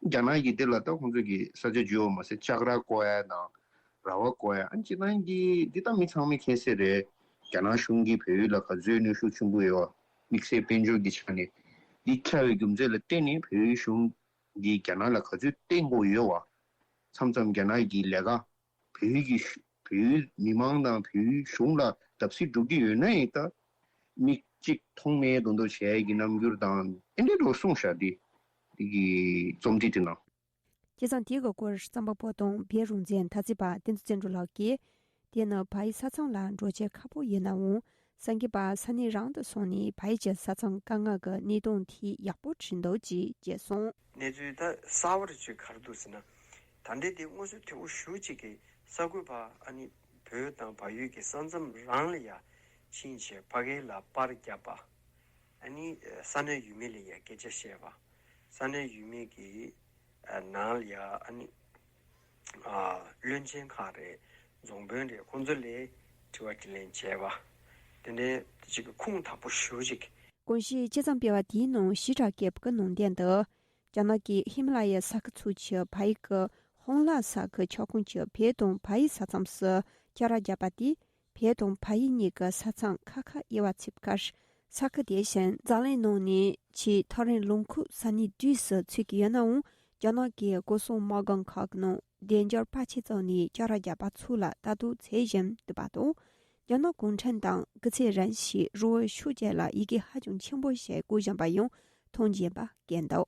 རྒྱ་ནག་གིས་འདི་ལ་ད་ཁོང་ཚོ་གི་ས་ཆ་བརྗེ་བ་མ་ཟད་ལྕགས་ར་བརྐོ་ཡ་དང་ར་བ་བརྐོ་ཡ་ཨ་ནི་སྤྱིར་བཏང་གི་འདི་ད་མི་ཚང་མས་མཁྱེན་གསལ་རེད། རྒྱ་ནག་གཞུང་གིས་བལ་ཡུལ་ལ་ག་ཚོད་གནོན་ཤུགས་ཆེན་པོ་ཡོད་པ་དམིགས་བསལ་དཔལ་འབྱོར་གྱི་ཆ་ནས་འདི་ཁྱབ་པའི་རྒྱུ་མཚན་ལ་བརྟེན་ནས་བལ་ཡུལ་གཞུང་གིས་རྒྱ་ནག་ལ་ག་ཚོད་བརྟེན་དགོས་ཡོད་པ། མཚམས་མཚམས་རྒྱ་ནག་གི་ལས་ཀ་བལ་ཡུལ་གྱི་ཤུ་བལ་ཡུལ་མི་མང་དང་བལ་ཡུལ་གཞུང་ལ་བརྡབ་གསིག་འགྲོ་གི་ཡོད་ན་ཡང་ད་མིག་གཅིག་མཐོང་མེད་མདོག་མདོག་བྱས་ཀྱི་རྣམ་འགྱུར་དང་ཨེ་འདྲ་འགྲོ་གསུངས་ཤག་འདི་འདི་གི་རྩོམ་བྲིས་དེ་ནང་། སྤྱིར་བཏང་དེ་གི་སྐོར་རྩོམ་པ་པོ་དང་བོད་རང་བཙན་འཐབ་རྩོད་པ་བསྟན་འཛིན་བརྩོན་འགྲུས་ལགས་ཀྱིས། དེ་ནི་བལ་ཡུལ་ས་མཚམས་ལ་འགྲོ་བྱེད་ཁག་པོ་ཡིན་ནའང་། གསར་འགོད་པ་ས་གནས་རང་དུ་སོང་ནས་བལ་ཡུལ་གྱི་ས་མཚམས་དཀའ་ངལ་གྱི་གནས་སྟངས་ཐད་ཡག་པོ་དྲིས་འདུག་ཅེས་བརྗོད་སོང་། གནས་ཚུལ་ད་གསར་པ་རེ་ཅིག་ག་རེ་འདུག་ཟེར་ན། ད་ལྟའི་དེ་དངོས་སུ་ཐེ་བོ་ཞུ་གཅིག་གི་གསར་འགོད་པ་ཨ་ནི་བོད་དང་བལ་ཡུལ་གྱི་ས་མཚམས་རང་ལ་ཡ་ཕྱིན་བྱས་ཕ་གི་ལ་པར་བརྒྱབ་པ། ཨ་ནི་ས་གནས་ཡུལ་མི་ལ་ཡ་སྐད་ཆ་བཤད་པ། ས་གནས་ཡུལ་མི་གི་ནང་ལ་ཡ་ཨ་ནི་བློན་ཆེན་ཁག་རེད། རྫོང་དཔོན་རེད། ཁོང་ཚོ་ལ་དྲི་བ་དྲིས་ལན་བྱས་པ། དེ་ནས་དེ་ཅིག་གི་ཁུངས་དག་པོ་ཞུ་ཅིག། དགོངས་གཞི་སྤྱི་ཚོགས་སྤེལ་བ་དེའི་ནང་ཞིབ་ཕྲ་སྐད་ཀྱི་ནང་དོན་དུ། རྒྱ་ནག་གིས་ཧི་མ་ལ་ཡའི་ས་ཁུལ་ཚུན་གྱི་བལ་ཡུལ་གྱི་ཧོང་ལ་ས་ཁུལ་ཁྱབ་ཁོངས་ཀྱི་བོད་དང་བལ་ཡུལ་ས་མཚམས་སུ་ལྕགས་ར་བརྒྱབ་པ་དེས། བོད་དང་བལ་ཡུལ་གཉིས་ཀྱི་ས་མཚམས་ཁ་ཁ་དབྱེ་བ་ཕྱེ་བའི་ཁར། ས་ཁུལ་དེ་བཞིན་འཛམ་གླིང་ནང་ནས་ཆེས་ཐག་རིང་ལུང་ཁུག་ས་གནས་དུས་སུ་ཚུད་ཀྱི་ཡོད་ནའང་། རྒྱ་ནག་གི་སྐོར་སྲུང་དམག་སྒར་ཁག་གི་ནང་བདེ་འཇགས་པ་ཆེ་ཚང་ནས་ལྕགས་ར་བརྒྱབ་པ་ཚོ་ལ་ལྟ་རྟོག་བྱེད་བཞིན་འདུག་པ་དང་། རྒྱ་ནག་གུང་ཁྲན་ཏང་སྐུ་ཚེ་རིང་ཞེས་རི་བོ་ཤོད་བརྒྱད་ལ་ཡི་གེ་ཧ་ཅང་ཆེན་པོ་ཞིག་བརྐོས་བཞིན་པ་ཡང་མཐོང་རྒྱུ་ཡིན་པ་བཀོད་འདུག།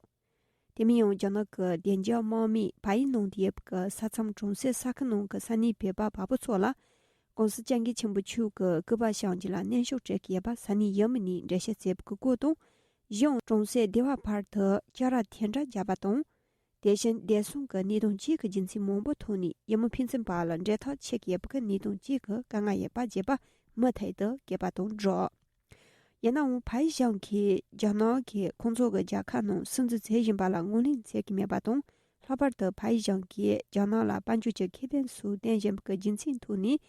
དེ་མིན་ཡང་རྒྱ་ནག་གི་བདེ་འཇགས་དམག་མིས་བལ་ཡུལ་ནང་དུ་ཡོད་པའི་ས་མཚམས་གྲོང་གསེབ་ས་ཁུལ་ནང་གི་ས་གནས་བོད་པ་བལ་པོ་ཚོ་ལ། ༸གོང་ས་༸སྐྱབས་མགོན་ཆེན་པོ་མཆོག་གི་སྐུ་པར་བཞེངས་རྒྱུ་ལ་གནོན་ཤུགས་སྤྲད་ཀྱི་ཡོད་པ་ས་གནས་ཡུལ་མི་ནས་འགྲེལ་བཤད་བྱས་པའི་སྐོར་དང་། གཞན་ཡང་གྲོང་གསེབ་སྡེ་བ་བར་དུ་ལྕགས་ར་དེ་འདྲ་བརྒྱབ་པ་དང་། དེ་བཞིན་བདེ་སྲུང་གི་གནད་དོན་བཅས་ཀྱི་རྒྱུ་མཚན་མང་པོ་ཐོག་ནས་ཡུལ་མི་ཕན་ཚུན་བར་ལ་འབྲེལ་ཐག་ཆད་ཀྱི་ཡོད་པའི་གནད་དོན་བཅས་ཀྱི་དཀའ་ངལ་ཡོད་པ་བརྗོད་པ་མུ་མཐུད་དུ་བཀོད་པ་དང་སྦྲགས། ཡིན་ནའང་ཕ་ཡུལ་གཞུང་གིས་རྒྱ་ནག་གིས་ཁོང་ཚོ་གི་རྒྱལ་ཁབ་ནང་སིམ་འཛུལ་བྱེད་བཞིན་པ་ལ་ངོས་ལེན་བྱེད་ཀྱི་མེད་པ་དང་། ལྷག་པར་དུ་ཕ་ཡུལ་གཞུང་གིས་རྒྱ་ནག་ལ་དཔལ་འབྱོར་གྱི་ཁེ་ཕན་སོགས་བསྟན་བཞིན་པའི་རྒྱུ་མཚན་ཐོག་ནས།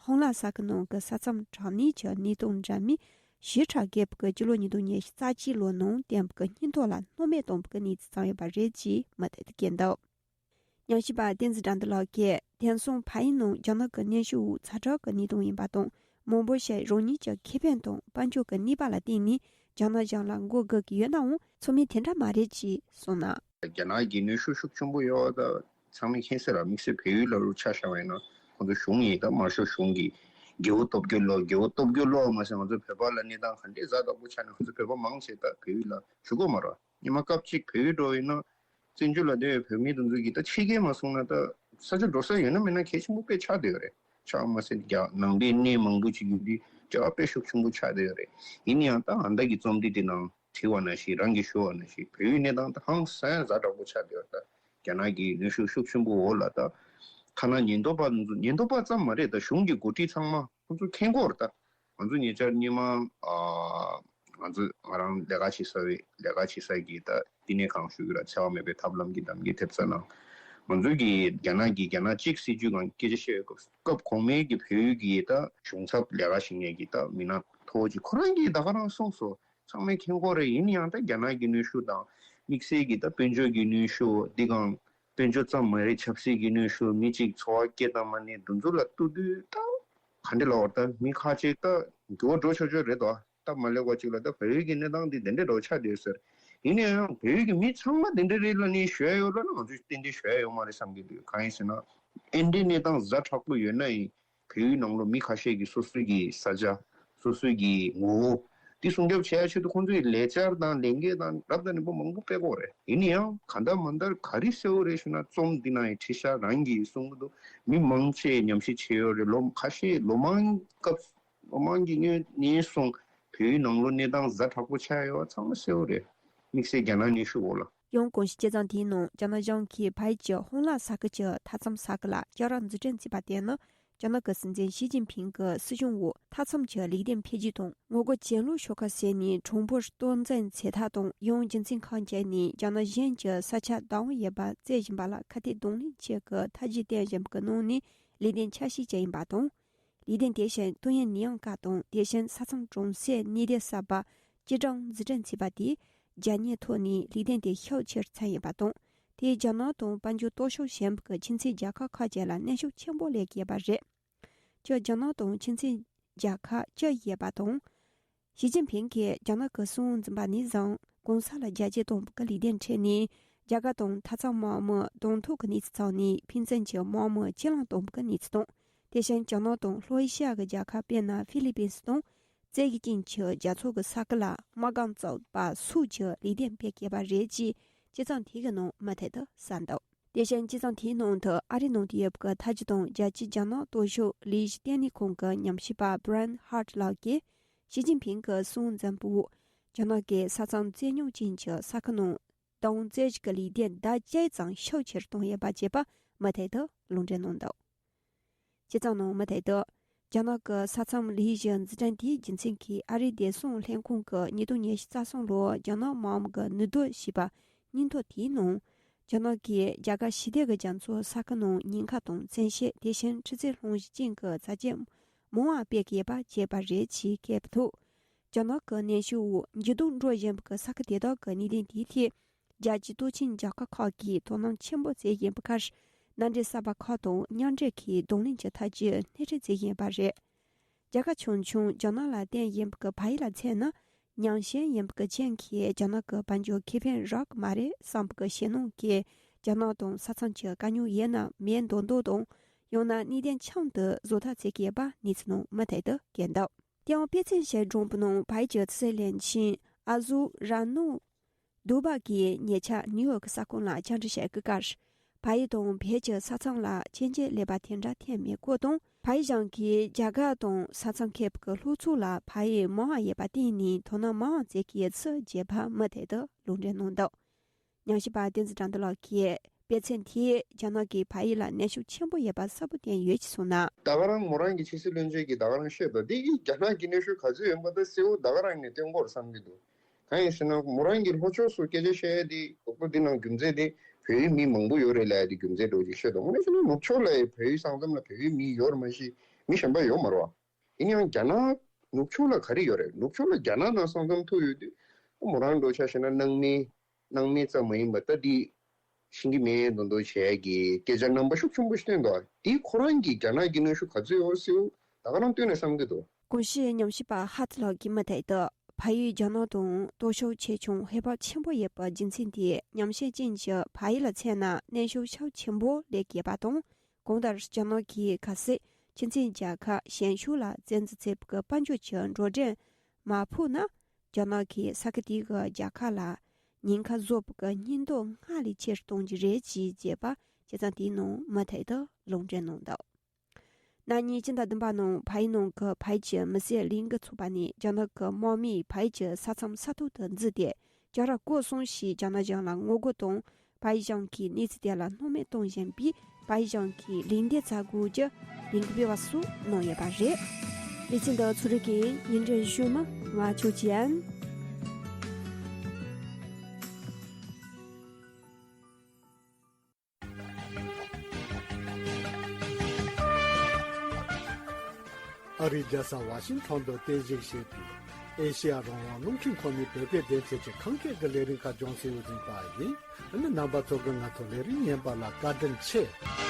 ཧོང་ལ་ས་ཁུལ་ནང་གི་ས་མཚམས་དྲག་གནོན་གྱི་གནད་དོན་འདྲ་མིན་ཞིབ་ཕྲ་སྐད་ཀྱི་སྤྱི་ལོ་ཉིས་སྟོང་ཉི་ཤུ་རྩ་གཅིག་ལོ་ནང་བསྟན་པའི་སྙིང་སྟོབས་ལ་སྣང་མེད་གཏོང་པའི་གནས་ཚུལ་བྱུང་ཡོད་པ་རེད་ཅེས་མུ་མཐུད་དུ་བཀོད་འདུག། ཉམས་ཞིབ་པ་བསྟན་འཛིན་དགྲ་འདུལ་ལགས་ཀྱིས་དེང་སང་ཕ་ཡུལ་ནང་རྒྱ་ནག་གི་གནོན་ཤུགས་འོག་ཛ་དྲག་གི་གནས་སྟངས་ཡིན་པ་དང་། མང་པོ་ཞིག་རང་ཉིད་ཀྱི་ཁེ་ཕན་དང་དཔལ་འབྱོར་གྱི་ནུས་པ་ལ་བརྟེན་ནས་རྒྱ་ནག་གཞུང་ལ་མགོ་སྒུར་གྱི་ཡོད་ནའང་ཚང་མས་དེ་འདྲ་མ་རེད་ཅེས་གསུངས་ན། རྒྱ་ནག་གི་གནོན་ཤུགས་ཤུགས་ཆེན་པོ་ཡོད་པ་ད་ཚང་མས་མཁྱེན་གསལ་རེད། དམིགས་བསལ་བལ་ཡུལ་ལ་ལུ་ཆ་བཞག་པ་ཡིན་ན་ཁོང་ཚོ་གཞུང་ཡིན་ད་དམར་ཤོག་གཞུང་གིས་རྒྱལ་པོ་སྟོབས་རྒྱལ་ལོ་རྒྱལ་པོ་སྟོབས་རྒྱལ་ལོ་མ་ཟད་ང་ཚོ་བོད་པ་ལ་གནས་སྟངས་ག་འདྲས་ཛ་དྲག་པོ་ཆགས་ནས་ང་ཚོ་བོད་པ་མང་ཆེ་ད་བལ་ཡུལ་ལ་བཞུགས་ཀྱི་མ་རེད། ཉི་མ་སྐབས་གཅིག་བལ་ཡུལ་འགྲོ་ཡིན་ན། བཙན་བྱོལ་ལ་བསྡད་པའི་བོད་མི་དེ་ཚོ་གིས་ད་ཕྱི་རྒྱལ་མ་སོང་ན་ད་ས་ཆ་འགྲོ་ས་ཡོད་ན་མེད་ན་གལ་ཆེན་པོ་དཔེ་ཆགས་བསྡད་ཡོད་རེད། ཆགས་མ་ཟད་རྒྱ་ནང་པའི་གནས་མང་པོ་ཅིག་ཡོད་དུས་འབྲེལ་བ་དཔེ་ཤུགས་ཆེན་པོ་ཆགས་བསྡད་ཡོད་རེད། ཡིན་ན་ཡང་ད་ཨ་མདའ་གི་རྩོམ་འབྲི་དེ་ནང་བྲིས་པ་ནང་བཞིན་རང་གིས་ཞུ་བ་ནང་བཞིན་བལ་ཡུལ་གནས་སྟངས་ད་ཧང་སང་ཛ་དྲག་པོ་ཆགས་བསྡད་ཡོད་རེད། ད་རྒྱ་ནག་གི་གནོན་ཤུགས་ཤུགས་ཆེན་པོ་འོག་ལ་ད་ཐ་ན་ཉེན་རྟོག་པ་ཚོ་ཉེན་རྟོག་པ་ཙམ་མ་རེད། ད་གཞུང་གི་འགོ་ཁྲིད་ཚང་མ་ཁོང་ཚོ་མཁྱེན་གྱི་ཡོད་རེད། ད། ང་ཚོ་ཉེ་ཆར་སྔོན་མ་ཨ་ང་ཚོ་ང་རང་ལས་ཀ་བྱེད་ས་བའི་ལས་ཀ་བྱེད་ས་གི་ད་བསྟི་གནས་ཁང་ཞུ་གི་ར་འཚེ་བ་མེད་པའི་ཐབས་ལམ་གྱི་གདམ་གའི་ཐེབས་རྩ་ནང་ང་ཚོ་གི་རྒྱ་ནག་གི་རྒྱ་ནག་གཅིག་སྲིད་ཇུས་སྒང་སྐད་ཆ་བཤད་སྐབས་སྐབས་གོང་མའི་གི་བལ་ཡུལ་གི་ད་གཞུང་ཚབ་ལས་ཀ་བྱེད་མཁན་གི་ད་མི་སྣ་མཐོ་བོ་ཅིག་ཁོ་རང་གིས་ད་ག་རང་གསུངས་སོང་། ཚང་མས་མཁྱེན་གྱི་ཡོད་རེད། ཡིན་ན་ཡང་ད་རྒྱ་ནག་གི་གནོན་ཤུགས་དང་དམིགས་བསལ་གྱི་ད་དཔལ་འབྱོར་གྱི་གནོན་ཤུགས་འདི་སྒང་ད་ དཔལ་འབྱོར་ཙམ་མ་རེད། ཆབ་སྲིད་ཀྱི་གནོན་ཤུགས། མི་གཅིག་འཚོ་བ་སྐྱེལ་དང་མ་ནི་འདི་ཚོ་ལ་ལྟོས་དུས་ད་ག་འདྲ་ལབ་དགོས་རེད། ད་མི་ཁ་ཤས་ད་འགྱུར་བ་འགྲོ་ཆོག་ཆོག་རེད་དོ། སྟབས་མ་ལེགས་པ་ཅིག་ལ་ད་བལ་ཡུལ་གྱི་གནས་སྟངས་འདི་འདི་འདྲ་འདྲ་བོ་ཆགས་བསྡད་ཟེར། ཡིན་ན་ཡང་བལ་ཡུལ་གྱི་མི་ཚང་མ་འདི་འདྲ་རེད་ལབ་ནས་ཞུ་ཡ་ཡོད་ལབ་ན་ང་ཚོས་ཏན་ཏན་ཞུ་ཡ་ཡོད་མ་རེད་བསམ་གྱི་འདུག་གང་ཡིན་ཟེར་ན། ཨེ་འདྲའི་གནས་སྟངས་ཛ་དྲག་པོ་ཡོད་ན་ཡང་བལ་ཡུལ་ནང་ལོགས་མི་ཁ་ཤས་ཀྱིས་སོ་སོའི་གི་ས་ཆ། སོ་སོའི་གི་ངོ་བོ་འདི་སྲུང་སྐྱོབ་བྱེད་ཡ་ཆེད་དུ་ཁོང་ཚོའི་ལས་འཆར་དང་ལས་འགན་དང་རབ་དང་རིམ་པ་མང་པོ་སྤེལ་དགོས་རེད། ཡིན་ན་ཡང་གང་ལྟར་མ་ལྟར་ག་རེ་གསལ་བོ་རེད་ཞུ་ན། རྩོམ་འདི་ནང་ཡང་ཁྲིད་ཤག་རང་གིས་གསུང་གི་འདུག་མི་མང་ཆེ་ཉམས་ཞིབ་བྱས་ཡོད་རེད། ལོ་ཁ་ཤས་ལོ་མང་སྐབས་ལོ་མང་གི་སྔོན་ནས་བཟུང་བལ་ཡུལ་ནང་ལོགས་གནས་སྟངས་ཛ་དྲག་པོ་ཆགས་ཡོད་པ་ཚང་མ་གསལ་བོ་རེད། དམིགས་བསལ་རྒྱ་ནག་གནོན་ཤུགས་འོག་ལ། ཡང་གོང་ཞུས་བྱས་ཙང་དེའི་ནང་རྒྱ་ནག་གཞུང་གིས་བལ་ཡུལ་གྱི་ཧོང་ལ་ས་ཁུལ་གྱི་མཐའ་མཚམས་ས་ཁུལ་ལ་སྐྱ་ར་འཛུགས་སྐྲུན་བྱས་པ་དེ་ནི་རྒྱ་ནག་གི་སྲིད་འཛིན་ཞི་ཅིན་ཕིང་གི་སྲིད་གཞུང་འོག་མཐའ་མཚམས་ཀྱི་ལུགས་ལྡན་འཕེལ་རྒྱས་དང་ངོ་རྒོལ་གྱེན་ལོག་ཤོག་ཁག་ཟེར་ནས་གྲངས་འབོར་སྟངས་འཛིན་བྱེད་ཐབས་དང་། ཡང་རྒྱུ་མཚན་ཁག་བརྒྱབ་ནས་རྒྱ་ནག་གཞན་གྱི་ས་ཆ་བདག་དབང་ཡོད་པ་བཙན་བཞིན་པ་ལ་ཁ་གཏད་གདོང་ལེན་བྱེད་དགོས་ཐབས་ཇུས་བསྟན་བཞིན་པའི་ནང་ནས་ལུགས་ལྡན་འཆར་གཞི་བཅས་ཡིན་པ་དང་། ལུགས་ལྡན་དེ་བཞིན་ཏུའུ་ཡན་ནུས་ཡང་ཀ་དང་། དེ་བཞིན་ས་མཚམས་གྲོང་གསེབ་གནས་སྡོད་གསར་པ་སྐྱིད་གྲོང་འཛུགས་སྐྲུན་བྱས་པ་དེས་རྒྱ་དངུལ་ཐོག་ནས་ལུགས་ལྡན་དེ་ཤུགས་ཆེར་ཚང་ཡོད་པ་དང་། དེས་རྒྱ་ནག་དང་དཔལ་འབྱོར་སྟོབས་ཤུགས་ཞན་པའི་ཁྱིམ་མཚེས་རྒྱལ་ཁབ་ཁག་ཅིག་ལ་གནོན་ཤུགས་ཆེན་པོ་སླེབས་ཡོད་པ་རེད། སྤྱིར་རྒྱ་ནག་དང་ཁྱིམ་མཚེས་རྒྱལ་ཁབ་བཅུ་ཡོད་པ་དང་། ཞི་ཅིན་ཕིང་གིས་རྒྱ་ནག་གི་སྲིད་དབང་འཛིན་པ་ནས་བཟུང་གོང་ས་ལ་རྒྱ་སྐྱེད་གཏོང་བའི་ལུགས་ལྡན་ཁྲོད་ནས་རྒྱ་གར་དང་མཐའ་མཚམས་དམག་མི་གདོང་ཐུག་གི་གནས་ཚུལ་ཚང་ནས་ཕན་ཚུན་གྱི་དམག་མི་གྱེན་ལངས་གཏོང་བའི་གནས་ཚུལ་དང་། དེ་བཞིན་རྒྱ་ནག་དང་ལྷོ་ཨེ་ཤི་ཡ་གི་རྒྱལ་ཁབ་དཔེར་ན་ཧྥི་ལི་པིན་སི་དང་། བཙན་གྱིས་ཅན་གྱི་རྒྱ་མཚོ་གི་ས་ཁུལ་ལ་དམག་སྒར་བཙུགས་པ་སོགས་ཀྱི་ལུགས་ལྡན་སྤེལ་དགོས་པ་རེད་ཅེས་སྤྱི་ཚོགས་དེ་གི་ནང་མུ་མཐུད་དུ་གསལ་འདུག་དེ་བཞིན་སྤྱི་ཚོགས་དེའི་ནང་དུ་ཨ་རིའི་ནང་དུ་ཡོད་པའི་ཐ་ཇི་དང་རྒྱལ་སྤྱིའི་རྒྱ་ནག་སྟོབས་ཤུགས་ལས་གཞི་ལྟེ་གནས་ཁང་གི་ཉམས་ཞིབ་པ་Brian Hart་ལགས་ཀྱིས་ཞི་ཅིན་ཕིང་གི་སྲིད་དབང་འཛིན་པའི་འོག་རྒྱ་ནག་གིས་ས་མཚམས་རྩོད་རྙོག་ཅན་གྱི་ས་ཁུལ་ནང་བདག་དབང་རྩོད་གཞི་གི་ལུགས་ལྡན་ད་ཅི་ཙམ་ཤུགས་ཆེར་བཏང་ཡོད་པ་བཅས་པ་མུ་མཐུད་དུ་ལུང་འདྲེན་གནང་འདུག་སྤྱི་ཚོགས་ནང་མུ་མཐུད་དུ། རྒྱ་ནག་གི་ས་མཚམས་ལས་གཞི་འཛུགས་སྐྲུན་དེའི་རྒྱུ་མཚན་གྱིས་ཨ་རིའི་བདེ་སྲུང་ལྷན་ཁང་གི་ཉིས་སྟོང་ཉི་ཤུ་རྩ་གསུམ་ལོར་རྒྱ་ནག་དམག་མི་གི་ནུས་སྟོབས་ཞེས་པ་སྙན་ཐོ་དེའི་ནང་། རྒྱ་ནག་གིས་རྒྱ་གར་ཞི་བདེ་གི་རྒྱ་མཚོ་ས་ཁུལ་ནང་ཉེན་ཁ་དང་བཙན་ཤེད། དེ་བཞིན་ཁྲི་ཚོའི་སློང་གཞི་ཅན་གྱི་ཚ་རྒྱལ་མང་བ་སྤེལ་གྱི་ཡོད་པ་བཅས་པ་རེད་ཅེས་བཀོད་པ་འདུག་རྒྱ་ནག་གི་གནོན་ཤུགས་འོག་འགྱུར་ལྡོག་འགྲོ་བཞིན་པའི་ས་ཁུལ་དེ་དག་གི་གནད་དོན་དེའི་ཐད། རྒྱལ་སྤྱིའི་སྟོབས་ཆེན་རྒྱལ་ཁབ་ཁག་གིས་དོ་སྣང་ཆེན་པོ་བྱེད་བཞིན་པའི་ཁར། མནའ་འབྲེལ་གསར་པ་ཁག་དང་མཉམ་འབྲེལ་གྱིས་གདོང་ལེན་གྱི་ཐབས་ཇུས་སྣེ་ཁྲིད་བྱེད་བཞིན་པ་རེད། རྒྱལ་ཁབ་ཆུང་ཆུང་རྒྱ་ནག་ལ་བརྟེན་བཞིན་པའི་བལ་ཡུལ་ལ་མཚོན་ན། ཉམས་ཞན་ཡིན་པའི་རྐྱེན་གྱིས་རྒྱ་ནག་གི་དཔལ་འབྱོར་ཁེ་ཕན་རག་གི་མ་རེད་བསམ་པའི་ཞེད་སྣང་གིས་རྒྱ་ནག་དང་ས་མཚམས་ཀྱི་དཀའ་རྙོག་ཡོད་ན་མེད་མདོག་མདོག་དང་། ཡང་ན་གནད་དོན་ཆུང་དུ་བཟོ་ཐབས་བྱེད་ཀྱི་ཡོད་པ་གནས་ཚུལ་ནང་མུ་མཐུད་དུ་བཀོད་འདུག་དེའང་པེ་ཅིན་ཞེས་སྒྲོམ་པའི་ནང་བལ་ཡུལ་གྱི་སྲིད་བློན་ཆེན་ཨ་ཟུ་ར་ནུ། དུ་བ་གིས་ཉེ་ཆར་ནིའུ་ཡོག་གི་ས་ཁོངས་ལ་བཅར་འདྲི་བྱེད་སྐབས། བལ་ཡུལ་དང་བོད་ཀྱི་ས་མཚམས་ལ་བཅད་འགྱུར་སླེབས་པ་དེ་འདྲ་ཐེངས་མེད་སྐོར་དང་། བལ་ཡུལ་གཞུང་གིས་རྒྱ་གར་དང་ས་མཚམས་ཁེབས་ཀྱི་ལྷོ་ཕྱོགས་ལ་བལ་ཡུལ་མང་བ་ཡོད་པར་བརྟེན་ནས་དོ་སྣང་མང་བ་བྱེད་ཀྱི་ཡོད་ཚུལ་བརྗོད་པ་མུ་མཐུད་དུ་ལུང་འདྲེན་གནང་འདུག་ཉམས་ཞིབ་པ་བསྟན་འཛིན་དགྲ་འདུལ་ལགས་ཀྱིས་དཔེ་མཚོན་དེས་རྒྱ་ནག་གིས་བལ་ཡུལ་ལ་གནོན་ཤུགས་ཆེན་པོ་ཡོད་པ་གསལ་པོ་བསྟན་ཡོད་ཅེས་གསུངས་ན། ད་ག་རང་མོ་རང་གི་ཕྱི་སྲིད་བློན་ཆེན་གྱིས་ད་ག་རང་བཤད་འདུག་འདི་གིས་རྒྱ་ནག་གི་གནོན་ཤུགས་ག་ཚོད་ཡོད་པ་ད་གསལ་བོ་ད་ག་རང་ནས་སྟོན་གྱི་ཡོད་རེད་བསམ་གྱི་འདུག་གང་ཡིན་ཟེར་ན་མོ་རང་གི་ལྷོ་ཕྱོགས་སུ་སྐད་ཆ་བཤད་ཡ་དེ་ལྐོག་པ་འདི་ནང་རྒྱུ་མཚན་དེ་བལ་ཡུལ་མི་མང་པོ་ཡོད་རེད་ལབ་ཡ་དེ་རྒྱུ་མཚན་འདྲ་བོ་ཅིག་བཤད་འདུག་དངོས་གནས་བྱས་ན་ནུབ་ཕྱོགས་ལ་བལ་ཡུལ་ས་མཚམས་ལ་བལ་ཡུལ་མི་ཡོད་རེད་མ་གཞི་མི་གཞན་པ་ཡོད་མ་རེད་བ། ཡིན་ཡང་རྒྱ་ནག་ནུབ་ཕྱོགས་ལ་ག་རེ་ཡོད་རེད། ནུབ་ཕྱོགས་ལ་རྒྱ་ནག་ནང་ས་མཚམས་ཐུག་ཡོད་དུས་མོ་རང་འདྲ་བོ་ཆ་བཞག་ན་སྣང་མེད། སྣང་མེད་ཙམ་མ་ཡིན་པ་ད་འདི་ཤེས་ཀྱི་མེད་མདོག་མདོག་བྱེད་ཡ་གི་སྐད་ཆ་རྣམ་པ་ཤུགས་ཆེན་པོ་ཞིག་བཏོན་འདུག་དེ་ཁོ་རང་གིས་རྒྱ་ནག་གི་གནོན་ཤུགས་ག་ཚོད་ཡོད་སྲིད་ད་ག་རང་བཏོན་ནས་བསམ་གྱི་འདུག་གོང་ཞུས་ཉམས་ཞིབ་པ་ཧ་ཐི་ལགས་ཀྱིས་མུ་མཐུད་དུ་བལ་ཡུལ་རྒྱ་ནག་དང་སྟོབས་ཤུགས་ཆེ་ཆུང་ཧེ་བག་ཆེན་པོ་ཡོད་པའི་རྒྱུ་མཚན་དེ་ཉམས་ཞན་ཅན་གྱི་བལ་ཡུལ་ལ་མཚོན་ན་གནོན་ཤུགས་ཤུགས་ཆེན་པོ་སླེབས་ཀྱི་ཡོད་པ་དང་། གང་ལྟར་རྒྱ་ནག་གིས་གལ་སྲིད་ཁྱིམ་མཚེས་རྒྱལ་ཁབ་གཞན་ཕྱོགས་ལ་བཙན་འཛུལ་བྱེད་པའི་དཔལ་འབྱོར་གྱི་འགྲོ་གྲོན་མ་ཕོག་ན། རྒྱ་ནག་གིས་ས་ཁུལ་དེའི་རྒྱལ་ཁབ་ལ་ཉེན་ཁ་བཟོ་བའི་སྙིང་སྟོབས་སྔར་ལས་ཆེར་གཏོང་རྒྱུ་རེད་ཅེས་བརྗོད་པ་བྱས་ཙང་དེའི་ནང་མུ་མཐུད་དུ་ལུང་འདྲེན་གནང་འདུག་ན་ནིང་སྤྱི་ཟླ་བདུན་པ་ནང་བལ་ཡུལ་ནང་གི་བལ་ཡུལ་གྱི་མི་སེར་ལས་འགུལ་ཚོགས་པ་ནས་རྒྱ་ནག་གི་དམག་མིས་བལ་ཡུལ་གྱི་ས་མཚམས་ས་ཐོག་ཏུ་འཛུལ་ཏེ། རྒྱ་ར་བསྐོར་སོང་ཞེས་རྒྱ་ནག་གཞུང་ལ་ངོ་རྒོལ་དང་། བལ་ཡུལ་གཞུང་གིས་གནས་ཚུལ་དེ་ལ་སྣང་མེད་གཏོང་བཞིན་པའི་བལ་ཡུལ་གཞུང་གི་ལས་འདེད་ཚ་དགོས་ཀྱི་ལས་འགུལ་སྤེལ་བ་སོགས་གནང་ཡོད་པ་རེད། ལེ་ཚན་འདི་ཚོ་རིག་གི་ཉིན་རེ་ཞུ་མ་ང་ཆོས་ཅན། ཨ་རིའི་རྒྱལ་ས་ཝ་ཤིང་ཊོན་དུ་རྟེན་གཞི་བྱས་པའི་ ཨེ་ཤེ་ཡ་རང་དབང་རླུང་འཕྲིན་ཁང་ནས་བོད་སྐད་སྡེ་ཚན་གྱི་ཁམས་སྐད་ཀྱི་ལས་རིམ་ཁག་སྦྱོང་སའི་དབུ་འཛིན་པ་ཡིན། ཨ་ནི་རྣམ་པ་ཚོ་གིས་ང་ཚོ་ལས་རིམ་ཉན་པ་ལ་བཀའ་དྲིན་ཆེ།